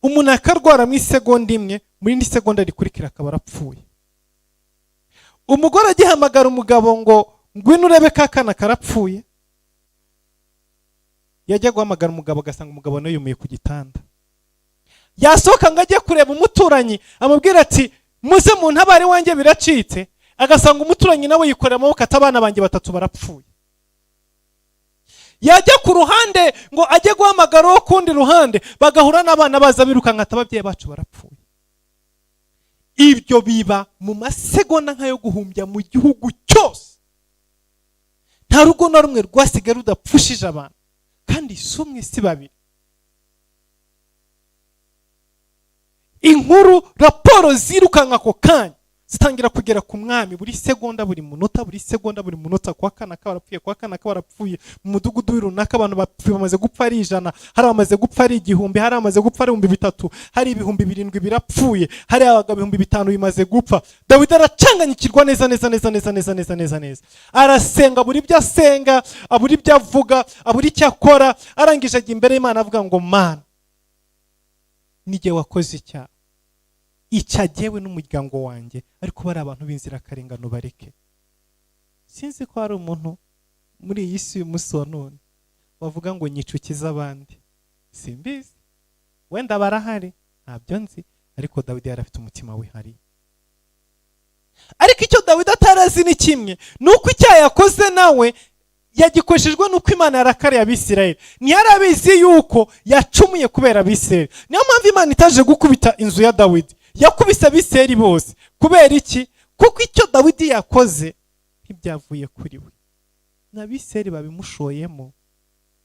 Umuntu akarwara mu isegonda imwe, muri indi segonda rikurikira akaba arapfuye. Umugore agihamagara umugabo ngo ngwino urebe ko akana karapfuye, yajya guhamagara umugabo agasanga umugabo nawe yumiye ku gitanda. Yasohoka ngo ajye kureba umuturanyi, amubwira ati: "Muze mu ntabare wanjye biracitse," agasanga umuturanyi nawe yikorera amaboko ati: "Abana banjye batatu barapfuye." Yajya ku ruhande ngo ajye guhamagara uwo kundi ruhande, bagahura n'abana baza birukanka ati: "Ababyeyi bacu barapfuye." Ibyo biba mu masegonda nk'ayo guhumbya mu gihugu cyose. Nta rugo na rumwe rwasigaye rudapfushije abantu, kandi si umwe, si babiri. Inkuru, raporo zirukanka ako kanya, zitangira kugera ku mwami buri segonda, buri munota, buri segonda, buri munota. Kwa kana kabarapfuye, kwa kana kabarapfuye. Mu mudugudu runaka abantu bapfuye bamaze gupfa ari 100, hari abamaze gupfa ari 1000, hari abamaze gupfa ari 3000, hari 7000 birapfuye, hari abagabo 5000 bimaze gupfa. Dawidi aracanganyikirwa neza neza neza neza neza neza neza neza. Arasenga, buri ibyo asenga, abura ibyo avuga, abura icyo akora. Arangije ajya imbere y'Imana avuga ngo: "Mana, n'igihe wakoze icyaha, icya jyewe n'umuryango wanjye, ariko bari abantu b'inzirakarengane bareke." Sinzi ko hari umuntu muri iyi si uyu munsi wa none wavuga ngo nyicukize abandi. Simbizi, wenda barahari, ntabyo nzi. Ariko Dawidi yari afite umutima wihariye. Ariko icyo Dawidi atarazi ni kimwe, ni uko icyaha yakoze nawe yagikoreshejwe n'uko Imana yarakariye Abisirayeli. Ntiyari abizi yuko yacumuye kubera Abisirayeli. Niyo mpamvu Imana itaje gukubita inzu ya Dawidi, yakubise Abisirayeli bose. Kubera iki? Kuko icyo Dawidi yakoze ntibyavuye kuri we, n'Abisirayeli babimushoyemo.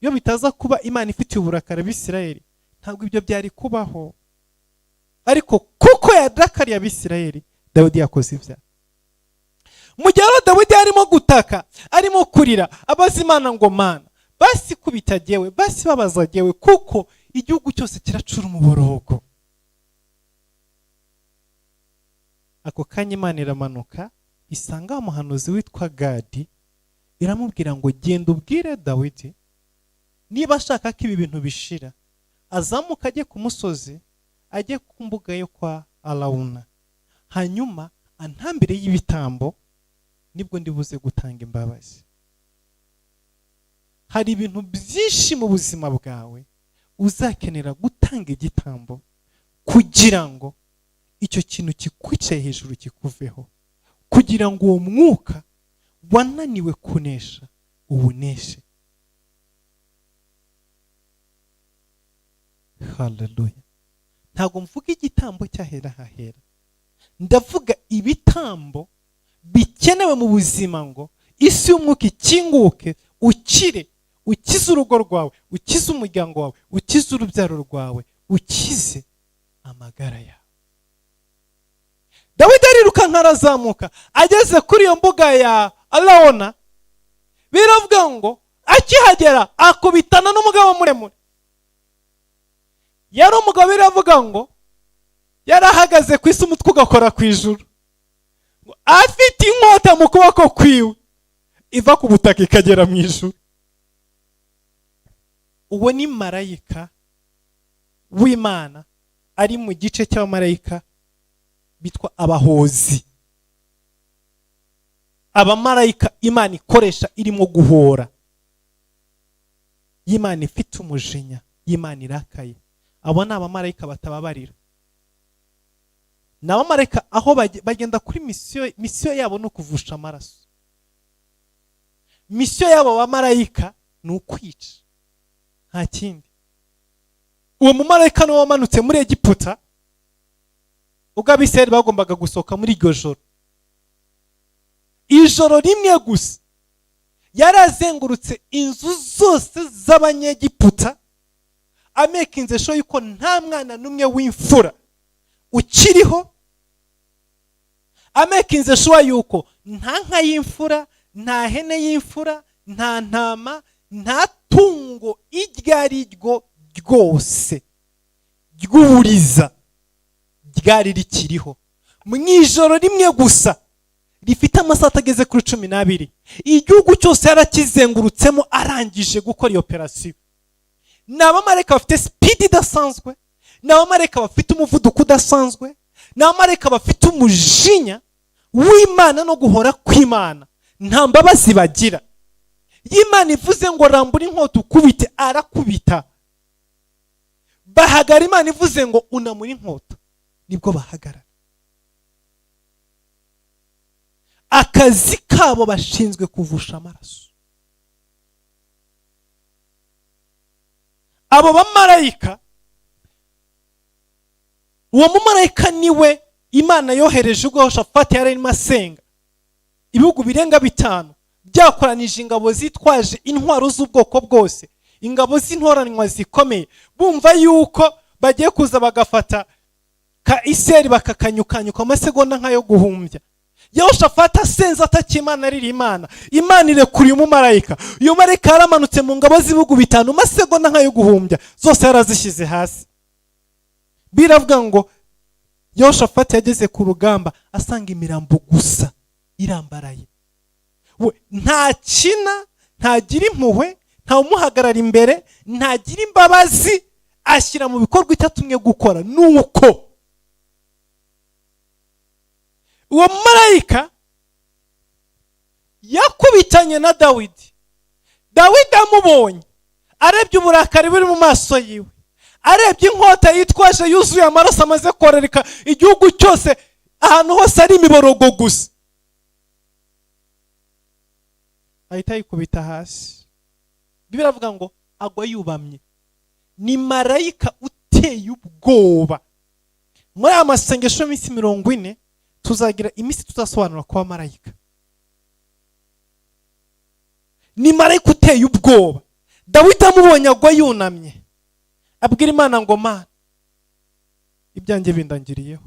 Iyo bitaza kuba Imana ifitiye uburakari Abisirayeli, ntabwo ibyo byari kubaho. Ariko kuko yarakariye Abisirayeli, Dawidi yakoze ibyaha. Mu gihe rero Dawidi arimo gutaka, arimo kurira, abaza Imana ngo: "Mana, basi kubita jyewe, basi babaza jyewe, kuko igihugu cyose kiracura umuborogo," ako kanya Imana iramanuka isanga umuhanuzi witwa Gadi, iramubwira ngo: "Genda ubwire Dawidi, niba ashaka ko ibi bintu bishira, azamuka ajye ku musozi, ajye ku mbuga yo kwa Arawuna, hanyuma antambire y'ibitambo, nibwo ndibuze gutanga imbabazi." Hari ibintu byinshi mu buzima bwawe uzakenera gutanga igitambo kugira ngo icyo kintu kikwicaye hejuru kikuveho, kugira ngo uwo mwuka wananiwe kunesha uwuneshe. Haleluya! Ntabwo mvuga igitambo cyahera hahera, ndavuga ibitambo bikenewe mu buzima ngo isi y'umwuka ikinguke, ukire, ukize urugo rwawe, ukize umuryango wawe, ukize urubyaro rwawe, ukize amagara yawe. Dawidi arirukanka arazamuka, ageze kuri iyo mbuga ya Arawuna, biravuga ngo akihagera akubitana n'umugabo muremure. Yari umugabo, biravuga ngo yari ahagaze ku isi umutwe ugakora ku ijuru, afite inkota mu kuboko kwiwe iva ku butaka ikagera mu ijuru. Uwo ni marayika w'Imana, ari mu gice cy'abamarayika bitwa abahozi, abamarayika Imana ikoresha irimo guhora, y'Imana ifite umujinya, y'Imana irakaye. Abo ni abamarayika batababarira. Ni abamarayika aho bagenda kuri mission. Mission yabo ni ukuvusha amaraso. Mission y'abo bamarayika ni ukwica, nta kindi. Uwo mumarayika niwe wamanutse muri Egiputa ubwo Abisirayeli bagombaga gusohoka muri iryo joro. Ijoro rimwe gusa yarazengurutse inzu zose z'Abanyegiputa, amakinze sure yuko nta mwana n'umwe w'imfura ukiriho, amakinze sure yuko nta nka y'imfura, nta hene y'imfura, nta ntama, nta tungo iryo ari ryo ryose ry'uburiza ryari rikiriho. Mu ijoro rimwe gusa rifite amasaha atageze kuri 12, igihugu cyose yarakizengurutsemo arangije gukora iyo operasiyo. Ni abamarayika bafite speed idasanzwe, ni abamarayika bafite umuvuduko udasanzwe, ni abamarayika bafite umujinya w'Imana no guhora kw'Imana. Nta mbabazi bagira. Iyo Imana ivuze ngo "Rambura inkota ukubite", arakubita. Bahagara Imana ivuze ngo "Unamura inkota", nibwo bahagarara. Akazi kabo, bashinzwe kuvusha amaraso. Abo bamarayika, uwo mumarayika niwe Imana yohereje ubwo Yehoshafati yari arimo asenga. Ibihugu birenga bitanu byakoranije ingabo zitwaje intwaro z'ubwoko bwose, ingabo z'intoranywa zikomeye, bumva yuko bagiye kuza bagafata ka Isirayeli bakakanyukanyuka amasegonda nk'ayo guhumbya. Yehoshafati asenze, atakiye Imana, arira Imana, Imana irekuriye umumarayika. Uyu marayika yaramanutse mu ngabo z'ibihugu bitanu, amasegonda nk'ayo guhumbya zose yarazishyize hasi. Biravuga ngo Yehoshafati yageze ku rugamba asanga imirambo gusa irambaraye. We ntakina, ntagira impuhwe, ntawumuhagarara imbere, ntagira imbabazi, ashyira mu bikorwa icyo atumwe gukora. Nuko uwo marayika yakubitanye na Dawidi. Dawidi amubonye, arebye uburakari buri mu maso yiwe, arebye inkota yitwaje yuzuye amaraso amaze korereka igihugu cyose, ahantu hose ari imiborogo gusa, ahita yikubita hasi. Bibiliya iravuga ngo agwa yubamye. Ni marayika uteye ubwoba. Muri aya masengesho y'iminsi 40 tuzagira iminsi tuzasobanura kuba marayika. Ni marayika uteye ubwoba. Dawidi amubonye agwa yunamye, abwira Imana ngo "Mana, ibyanjye bindangiriyeho."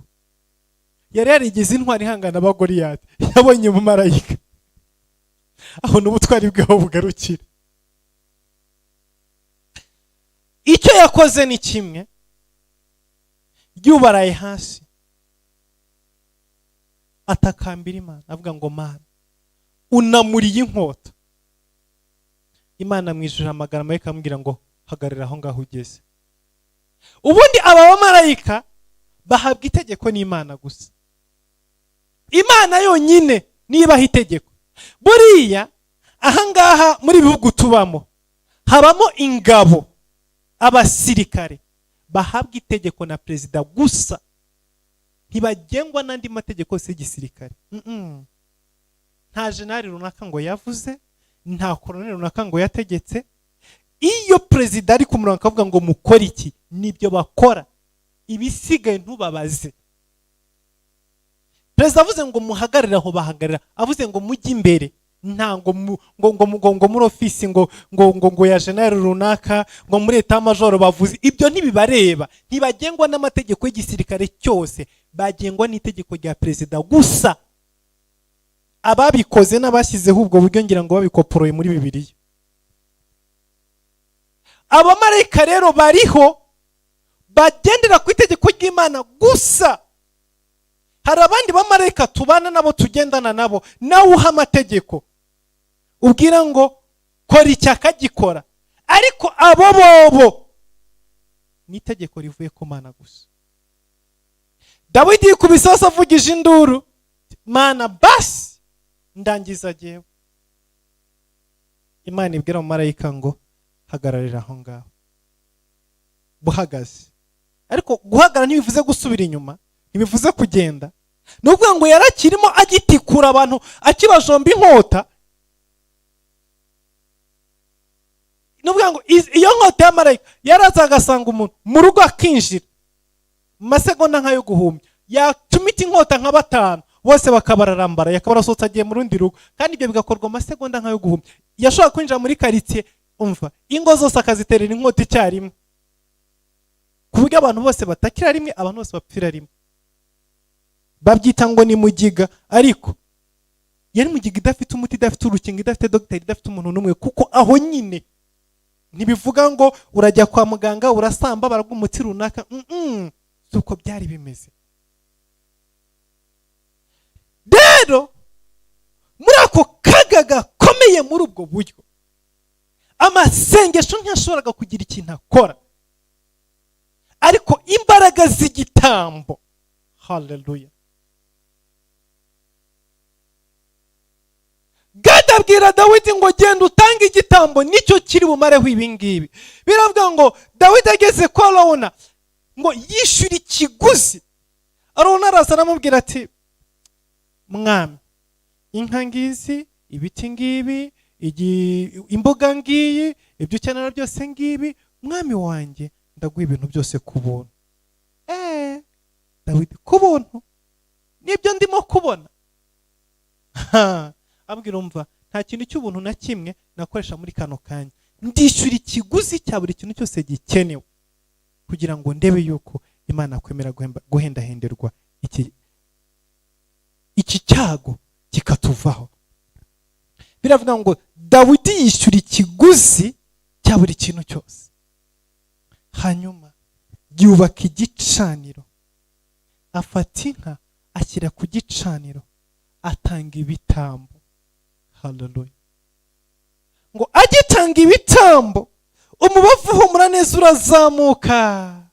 Yari yarigize intwari ihangana ba Goliyati, yabonye umumarayika aho n'ubutwari bwaho bugarukira. Icyo yakoze ni kimwe: yubaraye hasi, atakambira Imana, avuga ngo "Mana, unamuriye inkota." Imana mu ijuru ihamagara marayika, amubwira ngo "Hagarara aho ngaho ugeze." Ubundi aba bamarayika bahabwa itegeko n'Imana gusa. Imana yonyine nibaha itegeko. Buriya ahangaha muri bihugu tubamo habamo ingabo, abasirikare bahabwa itegeko na perezida gusa, ntibagengwa n'andi mategeko yose y'igisirikare. Nta jenali runaka ngo yavuze, nta koroneli runaka ngo yategetse. Iyo perezida ari ku murongo akavuga ngo "Mukore iki", nibyo bakora, ibisigaye ntubabaze. Perezida avuze ngo "Muhagarare aho", bahagarara. Avuze ngo "Mujye imbere", nta ngo ngo ngo ngo ngo muri ofisi ngo ngo ngo ngo ya jenali runaka, ngo muri état-major bavuze, ibyo ntibibareba. Ntibagengwa n'amategeko y'igisirikare cyose, bagengwa n'itegeko rya perezida gusa. Ababikoze n'abashyizeho ubwo buryo ngira ngo babikoporoye muri Bibiliya. Abamarayika rero bariho bagendera ku itegeko ry'Imana gusa. Hari abandi bamarayika tubana nabo, tugendana nabo, nawe uha amategeko, ubwira ngo "Kora iki", akagikora, ariko abo bobo ni itegeko rivuye ku Mana gusa. Dawidi yikubise hasi, avugije induru, "Mana, basi ndangiza jyewe." Imana ibwira umumarayika ngo "Hagararira aho ngaho." Buhagaze, ariko guhagarara ntibivuze gusubira inyuma, Ntibivuze kugenda, ni ukuvuga ngo yarakirimo agitikura abantu, akibajomba inkota. Ni ukuvuga ngo iyo nkota ya marayika yaraza agasanga umuntu mu rugo, akinjira mu masegonda nk'ayo guhumbya, yatumita inkota nka batanu bose bakabararambara, yakaba arasohotse agiye mu rundi rugo. Kandi ibyo bigakorwa mu masegonda nk'ayo guhumbya. Yashobora kwinjira muri karitsiye, umva, ingo zose akaziterera inkota icyarimwe, ku buryo abantu bose batakira rimwe, abantu bose bapfira rimwe. Babyita ngo ni mugiga, ariko yari mugiga idafite umuti, idafite urukingo, idafite dogiteri, idafite umuntu n'umwe. Kuko aho nyine ntibivuga ngo urajya kwa muganga, urasamba, baraguha umuti runaka. Si uko byari bimeze. Rero muri ako kaga gakomeye, muri ubwo buryo, amasengesho ntiyashoboraga kugira ikintu akora, ariko imbaraga z'igitambo, haleluya! Gadi abwira Dawidi ngo genda utange igitambo, nicyo kiri bumareho ibi ngibi. Biravuga ngo Dawidi ageze kwa Arawuna ngo yishyure ikiguzi. Arawuna araza aramubwira ati: "Mwami, inka ngizi, ibiti ngibi, imbuga ngiyi, ibyo ukenera byose ngibi, mwami wanjye, ndaguha ibintu byose ku buntu." Dawidi: "Ku buntu? Nibyo ndimo kubona?" Abwira: "Umva, nta kintu cy'ubuntu na kimwe nakoresha muri kano kanya. Ndishyura ikiguzi cya buri kintu cyose gikenewe kugira ngo ndebe yuko Imana kwemera guhendahenderwa iki cyago kikatuvaho." Biravuga ngo Dawidi yishyura ikiguzi cya buri kintu cyose, hanyuma yubaka igicaniro, afata inka ashyira ku gicaniro, atanga ibitambo. Haleluya! Ngo agitanga ibitambo, umubavu uhumura neza urazamuka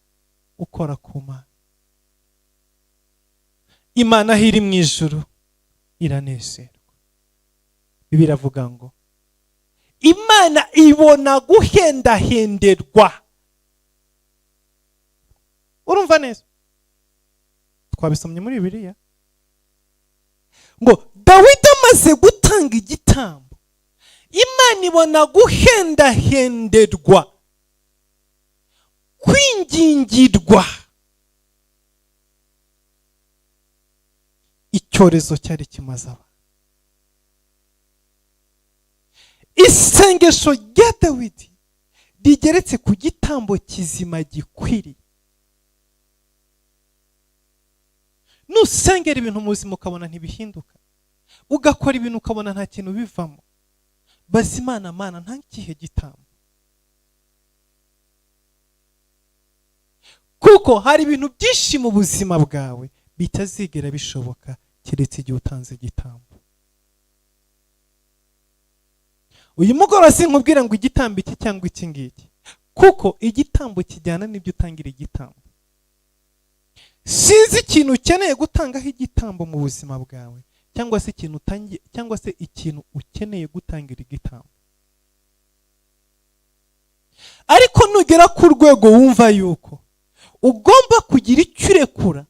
ukora ku Mana. Imana aho iri mu ijuru iranezerwa. Biravuga ngo Imana ibona guhendahenderwa. Urumva neza, twabisomye muri Bibiliya ngo Dawidi amaze gutanga igitambo, Imana ibona guhendahenderwa, kwingingirwa icyorezo cyari kimaze abantu. Isengesho rya Dawidi rigeretse ku gitambo kizima gikwiriye. Nusengera ibintu mu buzima ukabona ntibihinduka, ugakora ibintu ukabona nta kintu bivamo, baza Imana: "Mana, nta kihe gitambo?" Kuko hari ibintu byinshi mu buzima bwawe bitazigera bishoboka keretse igihe utanze igitambo. Uyu mugoroba sinkubwira ngo igitambo iki cyangwa iki ngiki, kuko igitambo kijyana n'ibyo utangira igitambo. Sinzi ikintu ukeneye gutangaho igitambo mu buzima bwawe, cyangwa se ikintu utangiye, cyangwa se ikintu ukeneye gutangira igitambo. Ariko nugera ku rwego wumva yuko ugomba kugira icyo urekura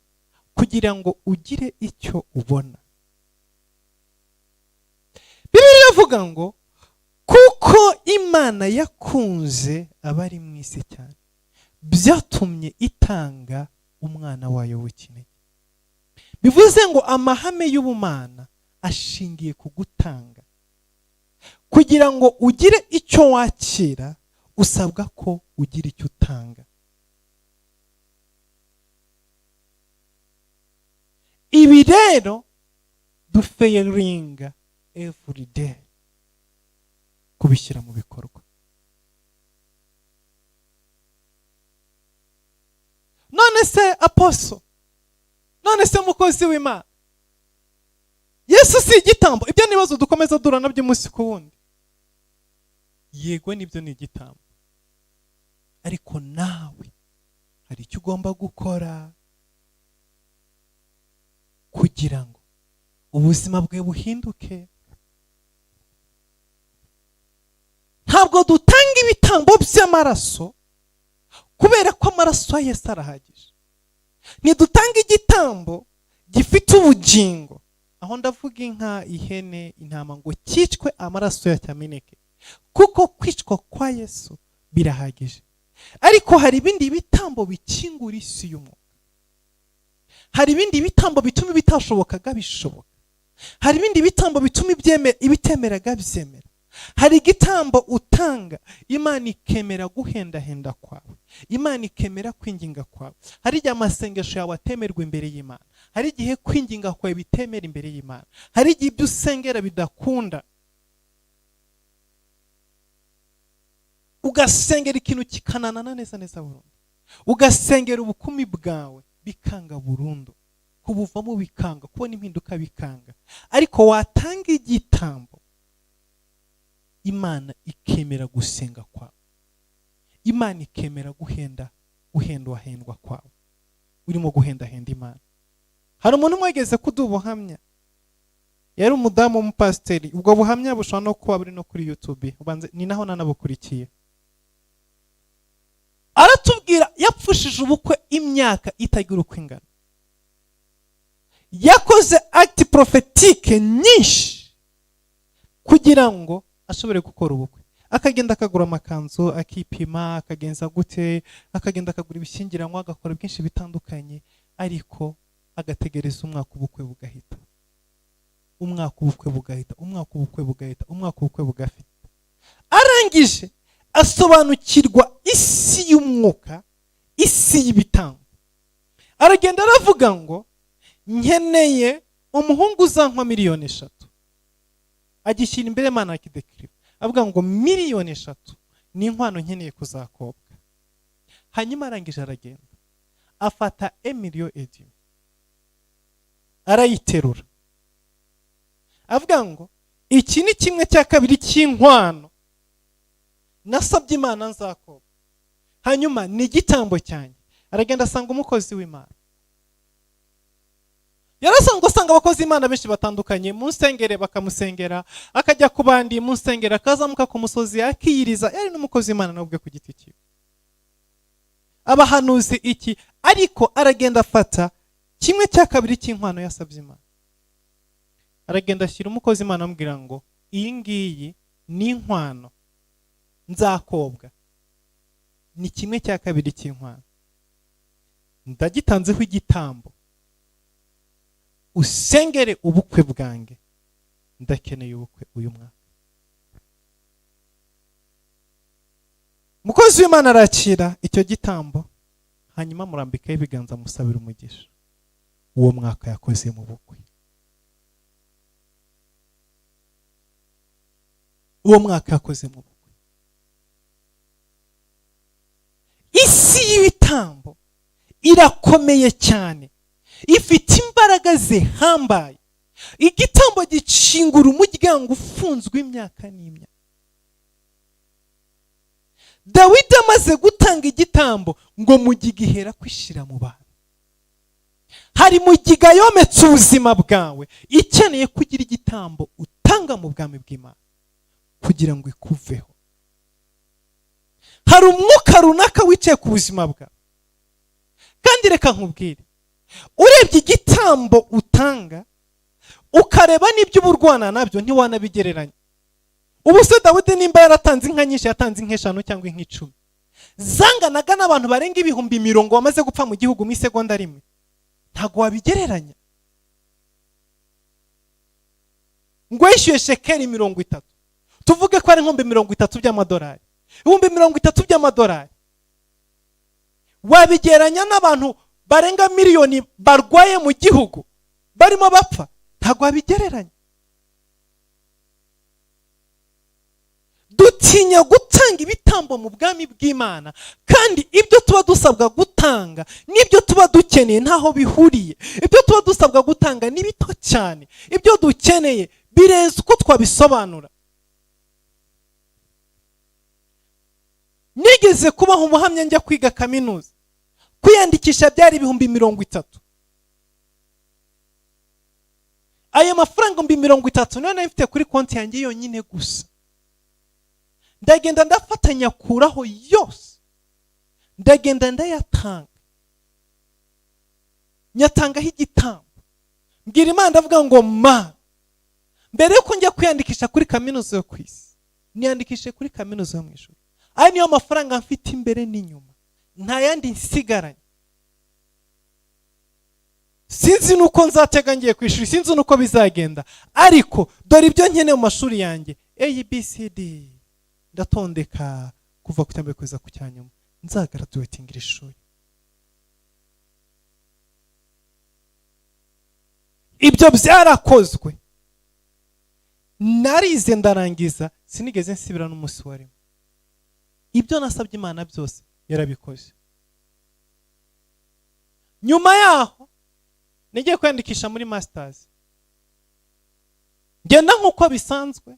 kugira ngo ugire icyo ubona, Bibiliya iravuga ngo kuko Imana yakunze abari mu isi cyane, byatumye itanga umwana wayo w'ikinege. Bivuze ngo amahame y'ubumana ashingiye ku gutanga. Kugira ngo ugire icyo wakira, usabwa ko ugira icyo utanga. Ibi rero dufailinga every day kubishyira mu bikorwa. None se apostle, none se mukozi w'Imana, Yesu si igitambo? Ibyo ni ibibazo dukomeza duhura nabyo umunsi ku wundi. Yego, nibyo ni igitambo, ariko nawe hari icyo ugomba gukora kugira ngo ubuzima bwe buhinduke. Ntabwo dutanga ibitambo by'amaraso kubera ko amaraso ya Yesu arahagije. Ntidutanga igitambo gifite ubugingo, aho ndavuga inka, ihene, intama, ngo cyicwe amaraso yacyo ameneke, kuko kwicwa kwa Yesu birahagije. Ariko hari ibindi bitambo bikingura isi y'umwuka, hari ibindi bitambo bituma ibitashobokaga bishoboka, hari ibindi bitambo bituma ibitemeraga byemera. Hari igitambo utanga, Imana ikemera guhendahenda kwawe, Imana ikemera kwinginga kwawe. Hari igihe amasengesho yawe atemerwa imbere y'Imana, hari igihe kwinginga kwawe bitemera imbere y'Imana, hari igihe ibyo usengera bidakunda, ugasengera ikintu kikananana neza neza burundu, ugasengera ubukumi bwawe bikanga burundu, kubuvamo bikanga, kubona impinduka bikanga. Ariko watanga igitambo, Imana ikemera gusenga kwawe, Imana ikemera guhendwahendwa kwawe, urimo guhendahenda Imana. Hari umuntu umwe wigeze kuduha ubuhamya, yari umudamu w'umupasiteri. Ubwo buhamya bushobora no kuba buri no kuri YouTube, ubanze ni naho nanabukurikiye. Aratubwira yapfushije ubukwe imyaka itagira uko ingana, yakoze acte prophétique nyinshi kugira ngo ashobore gukora ubukwe. Akagenda akagura amakanzu, akipima, akagenza gute, akagenda akagura ibishyingiranwa, agakora byinshi bitandukanye, ariko agategereza umwaka ubukwe bugahita, umwaka ubukwe bugahita, umwaka ubukwe bugahita, umwaka ubukwe bugafita. Arangije asobanukirwa isi y'umwuka, isi y'ibitambo. Aragenda aravuga ngo nkeneye umuhungu uzankwa 3 miliyoni, agishyira imbere Imana, akidekiriva, avuga ngo 3 miliyoni ni inkwano nkeneye kuzakobwa. Hanyuma arangije aragenda afata 1.5 miliyoni arayiterura, avuga ngo iki ni 1/2 cy'inkwano nasabye Imana nzakobwa, hanyuma ni igitambo cyanjye. Aragenda asanga umukozi w'Imana. Yarasanzwe asanga abakozi b'Imana benshi batandukanye mu nsengere, bakamusengera, akajya ku bandi mu nsengero, akazamuka ku musozi akiyiriza. Yari n'umukozi w'Imana nawe ubwe ku giti cye, abahanuzi iki. Ariko aragenda afata 1/2 cy'inkwano yasabye Imana, aragenda ashyira umukozi w'Imana, amubwira ngo iyi ngiyi ni inkwano nzakobwa, ni 1/2 cy'inkwano, ndagitanzeho igitambo, usengere ubukwe bwanjye, ndakeneye ubukwe uyu mwaka. Umukozi w'Imana arakira icyo gitambo, hanyuma amurambikaho ibiganza, amusabira umugisha. Uwo mwaka yakoze mu bukwe, uwo mwaka yakoze mu bukwe. Isi y'ibitambo irakomeye cyane, ifite imbaraga zihambaye. Igitambo gikingura umuryango ufunzwe imyaka n'imyaka. Dawidi amaze gutanga igitambo, ngo mugiga ihera kwishira mu bantu. Hari mugiga yometse ubuzima bwawe, ikeneye kugira igitambo utanga mu bwami bw'Imana kugira ngo ikuveho. Hari umwuka runaka wicaye ku buzima bwawe, kandi reka nkubwire, urebye igitambo utanga ukareba n'ibyo uba urwana nabyo, ntiwanabigereranya. Ubu se Dawidi nimba yaratanze inka nyinshi, yatanze inka 5 cyangwa inka 10 zanganaga n'abantu barenga 40,000 bamaze gupfa mu gihugu mu isegonda rimwe, ntabwo wabigereranya. Ngo yishyuye shekeli 30, tuvuge ko ari 30,000 by'amadolari, 30,000 by'amadolari wabigereranya n'abantu barenga miliyoni barwaye mu gihugu barimo bapfa, ntabwo wabigereranya. Dutinya gutanga ibitambo mu bwami bw'Imana, kandi ibyo tuba dusabwa gutanga n'ibyo tuba dukeneye ntaho bihuriye. Ibyo tuba dusabwa gutanga ni bito cyane, ibyo dukeneye birenze uko twabisobanura. Nigeze kubaho umuhamya njya kwiga kaminuza, kwiyandikisha byari 30,000. Ayo mafaranga 30,000 niyo nari mfite kuri konti yanjye yonyine gusa. Ndagenda ndafatanya kuraho yose, ndagenda ndayatanga. Nyatangaho igitambo, mbwira Imana, ndavuga ngo: "Ma, mbere yuko njya kwiyandikisha kuri kaminuza yo ku isi, niyandikishe kuri kaminuza yo mu ijuru. Aya niyo mafaranga mfite imbere n'inyuma, nta yandi nsigaranye. Sinzi nuko nzatega ngiye ku ishuri, sinzi nuko bizagenda, ariko dore ibyo nkeneye mu mashuri yanjye: A, B, C, D." Ndatondeka kuva ku cyambere kugeza ku cyanyuma, nzagraduatinga iri shuri. Ibyo byarakozwe, narize ndarangiza, sinigeze nsibira n'umunsi wa rimwe. Ibyo nasabye Imana byose yarabikoze. Nyuma yaho nagiye kwiyandikisha muri masters, ngenda nk'uko bisanzwe.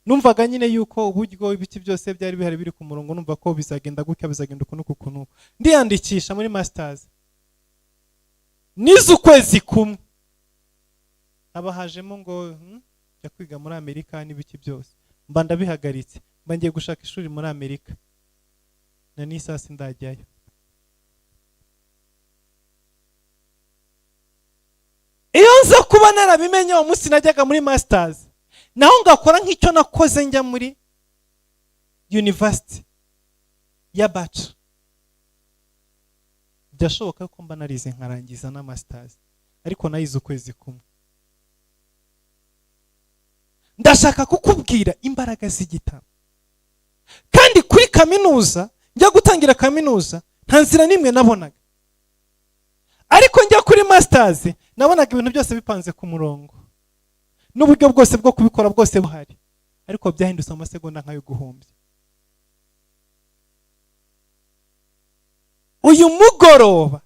Numvaga nyine yuko uburyo ibiti byose byari bihari biri ku murongo, numva ko bizagenda gutya, bizagenda uku n'uku n'uku. Ndiyandikisha muri masters, nize ukwezi kumwe, haba hajemo ngo jya kwiga muri Amerika n'ibiki byose, mba ndabihagaritse, mba ngiye gushaka ishuri muri Amerika, na n'isasi ndajyayo. Iyo nza kuba narabimenye uwo munsi najyaga muri masters, naho ngakora nk'icyo nakoze njya muri university ya bachelor, byashoboka ko mba narize nkarangiza na masters, ariko nayize ukwezi kumwe. Ndashaka kukubwira imbaraga z'igitabo. Kandi kuri kaminuza, njya gutangira kaminuza, nta nzira n'imwe nabonaga, ariko njya kuri masters nabonaga ibintu byose bipanze ku murongo n'uburyo bwose bwo kubikora bwose buhari, ariko byahindutse amasegonda nk'ayo guhumbya. Uyu mugoroba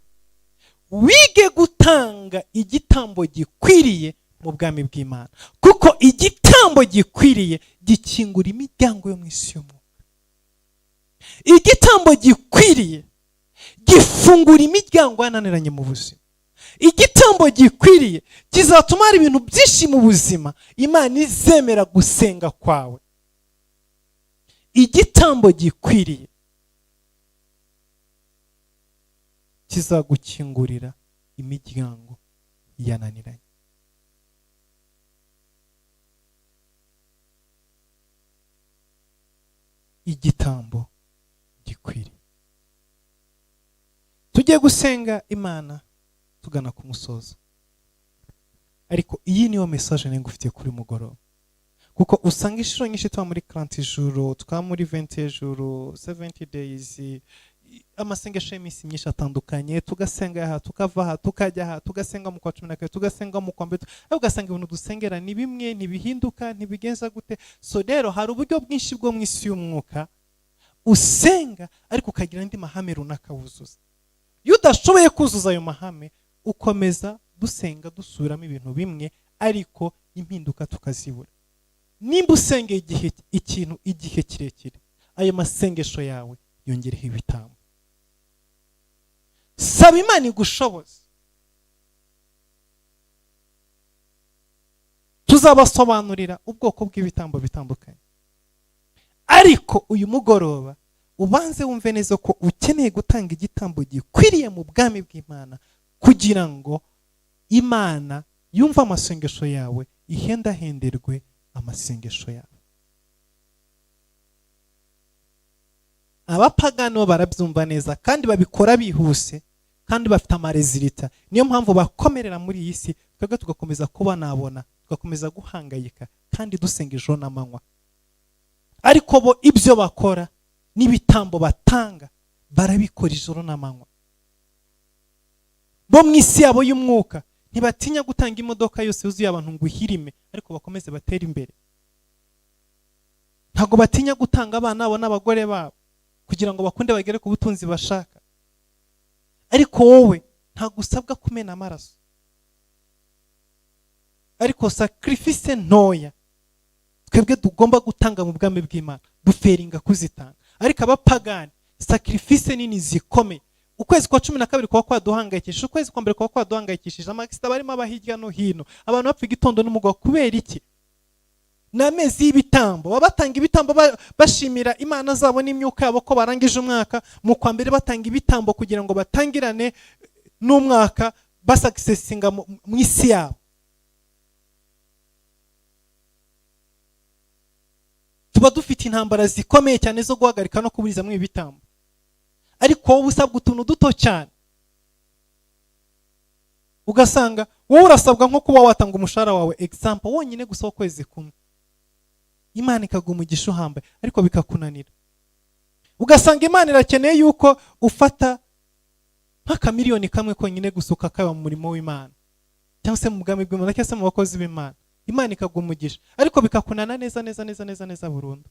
wige gutanga igitambo gikwiriye mu bwami bw'Imana, kuko igitambo gikwiriye gikingura imiryango yo mu isi y'umwuka. Igitambo gikwiriye gifungura imiryango yananiranye mu buzima. Igitambo gikwiriye kizatuma hari ibintu byinshi mu buzima Imana izemera gusenga kwawe. Igitambo gikwiriye kizagukingurira imiryango yananiranye. Igitambo gikwiriye. Tujye gusenga Imana tugana ku musozo, ariko iyi niyo message ngufitiye kuri mugoroba, kuko usanga inshuro nyinshi tuba muri 40 ijoro, tukaba muri 20 ijoro, 70 days, amasengesho y'iminsi myinshi atandukanye, tugasenga aha, tukava aha, tukajya aha, tugasenga mu kwa 12, tugasenga mu kwa mbere, ariko ugasanga ibintu dusengera ni bimwe, ntibihinduka, ntibigenza gute. So rero hari uburyo bwinshi bwo mu isi y'umwuka usenga, ariko ukagira andi mahame runaka wuzuza. Iyo udashoboye kuzuza ayo mahame, ukomeza dusenga dusubiramo ibintu bimwe, ariko impinduka tukazibura. Nimba usengeye igihe ikintu igihe kirekire, ayo masengesho yawe yongereho ibitambo. Saba Imana igushoboze. Tuzabasobanurira ubwoko bw'ibitambo bitandukanye, ariko uyu mugoroba ubanze wumve neza ko ukeneye gutanga igitambo gikwiriye mu bwami bw'Imana, kugira ngo Imana yumve amasengesho yawe, ihendahenderwe amasengesho yawe. Abapagani bo barabyumva neza kandi babikora bihuse kandi bafite amarezilita, niyo mpamvu bakomerera muri iyi si, twebwe tugakomeza kubanabona, tugakomeza guhangayika kandi dusenga ijoro n'amanywa. Ariko bo ibyo bakora n'ibitambo batanga barabikora ijoro n'amanywa. Bo mu isi yabo y'umwuka ntibatinya gutanga imodoka yose yuzuye abantu ngo ihirime, ariko bakomeze batere imbere. Ntabwo batinya gutanga abana babo n'abagore babo kugira ngo bakunde bagere ku butunzi bashaka. Ariko wowe ntabwo usabwa kumena amaraso, ariko sacrifice ntoya twebwe tugomba gutanga mu bwami bw'Imana duferinga kuzitanga. Ariko abapagani sacrifice nini zikomeye, ukwezi kwa 12 kuba kwaduhangayikishije, ukwezi kwa mbere kuba kwaduhangayikishije, amakisita barimo aba hirya no hino, abantu bapfa igitondo n'umugoroba. Kubera iki? Ni amezi y'ibitambo, baba batanga ibitambo bashimira imana zabo n'imyuka yabo ko barangije umwaka. Mu kwa mbere batanga ibitambo kugira ngo batangirane n'umwaka basuccessinga mu isi yabo. Tuba dufite intambara zikomeye cyane zo guhagarika no kuburizamo ibi bitambo, ariko wowe usabwa utuntu duto cyane, ugasanga wowe urasabwa nko kuba watanga umushahara wawe, example, wonyine gusa w'ukwezi kumwe, Imana ikaguha umugisha uhambaye, ariko bikakunanira. Ugasanga Imana irakeneye yuko ufata nk'akamiliyoni kamwe konyine gusa ukakaba mu murimo w'Imana, cyangwa se mu bwami bw'Imana, cyangwa se mu bakozi b'Imana, Imana ikaguha umugisha, ariko bikakunana neza neza neza neza neza burundu.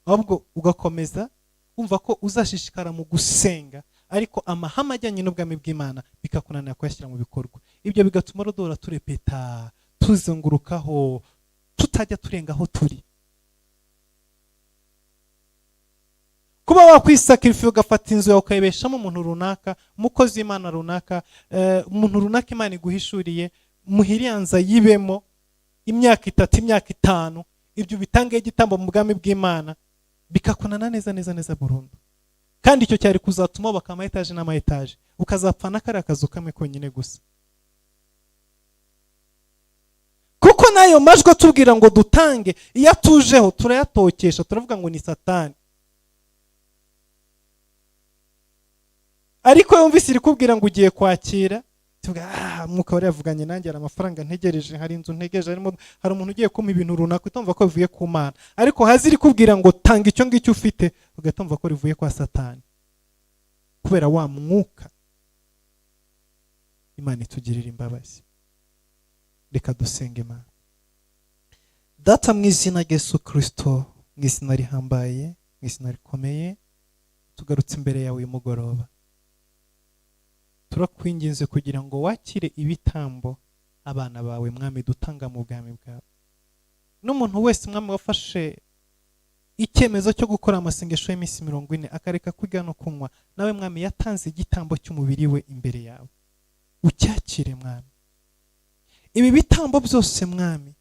Ahubwo ugakomeza wumva ko uzashishikara mu gusenga, ariko amahame ajyanye n'ubwami bw'Imana bikakunanira kuyashyira mu bikorwa. Ibyo bigatuma duhora turepeta, tuzengurukaho, tutajya turenga aho turi. Kuba wakwisakirifiye ugafata inzu yawe ukayibeshamo umuntu runaka, umukozi w'Imana runaka, umuntu runaka Imana iguhishuriye, muhiriyanza yibemo imyaka 3, imyaka 5, ibyo ubitangeho igitambo mu bwami bw'Imana, bikakunana neza neza neza burundu. Kandi icyo cyari kuzatuma wubaka ama etaje n'ama etaje, ukazapfa na kariya kazu kamwe konyine gusa. Kuko n'ayo majwi atubwira ngo dutange, iyo atujeho turayatokesha, turavuga ngo ni Satani. Ariko yumvise iri kubwira ngo ugiye kwakira, tuvuga, Mwuka wari yavuganye nanjye, hari amafaranga ntegereje, hari inzu ntegereje, hari umuntu ugiye kumpa ibintu runaka, utumva ko bivuye ku Mana. Ariko haza iri kubwira ngo tanga icyo ngicyo ufite, ugahita wumva ko rivuye kwa Satani, kubera wa mwuka. Imana itugirira imbabazi. Reka dusenge Imana. Data, mu izina rya Yesu Kristo, mu izina rihambaye, mu izina rikomeye, tugarutse imbere yawe uyu mugoroba. Turakwinginze kugira ngo wakire ibitambo abana bawe, Mwami, dutanga mu bwami bwawe. N'umuntu wese, Mwami, wafashe icyemezo cyo gukora amasengesho y'iminsi 40, akareka kurya no kunywa, nawe Mwami yatanze igitambo cy'umubiri we imbere yawe, ucyakire Mwami. Ibi bitambo byose, Mwami,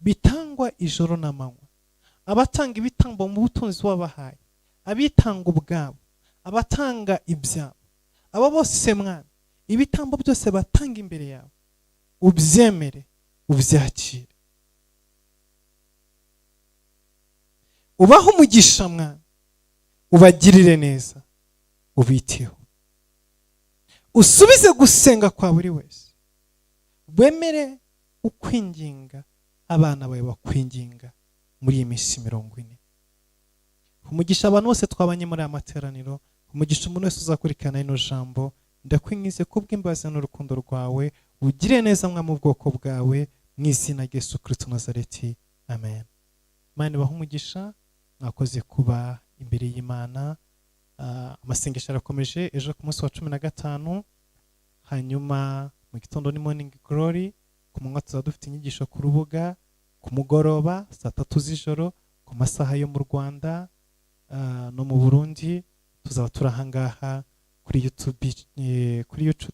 bitangwa ijoro n'amanywa, abatanga ibitambo mu butunzi wabahaye, abitanga ubwabo, abatanga ibyabo, abo bose Mwami, ibitambo byose batanga imbere yawe, ubyemere, ubyakire, ubahe umugisha Mwami, ubagirire neza, ubiteho, usubize gusenga kwa buri wese, wemere ukwinginga abana bawe bakwinginga muri iyi minsi 40. Umugisha abantu bose twabanye muri aya materaniro, umugisha umuntu wese uzakurikirana ino jambo, ndakwinginze kubw'imbabazi n'urukundo rwawe, ugire neza Mwami ubwoko bwawe, mu izina rya Yesu Kristo Nazareti, amen. Imana ibahe umugisha, mwakoze kuba imbere y'Imana. Amasengesho arakomeje ejo ku munsi wa 15, hanyuma mu gitondo ni morning glory, ku manywa tuzaba dufite inyigisho ku rubuga, ku mugoroba saa 3 z'ijoro ku masaha yo mu Rwanda no mu Burundi, tuzaba turi ahangaha kuri YouTube,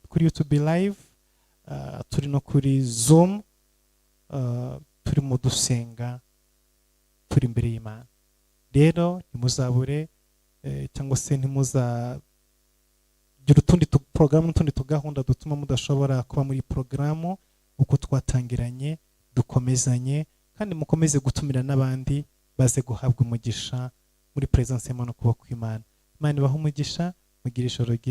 kuri YouTube live, turi no kuri Zoom, turimo dusenga turi imbere y'Imana. Rero ntimuzabure, cyangwa se ntimuzagira utundi porogaramu n'utundi tugahunda dutuma mudashobora kuba muri porogaramu uko twatangiranye, dukomezanye, kandi mukomeze gutumira n'abandi baze guhabwa umugisha muri presence y'Imana, kuba kw'Imana. Imana ibahe umugisha, mugire ijoro ryiza.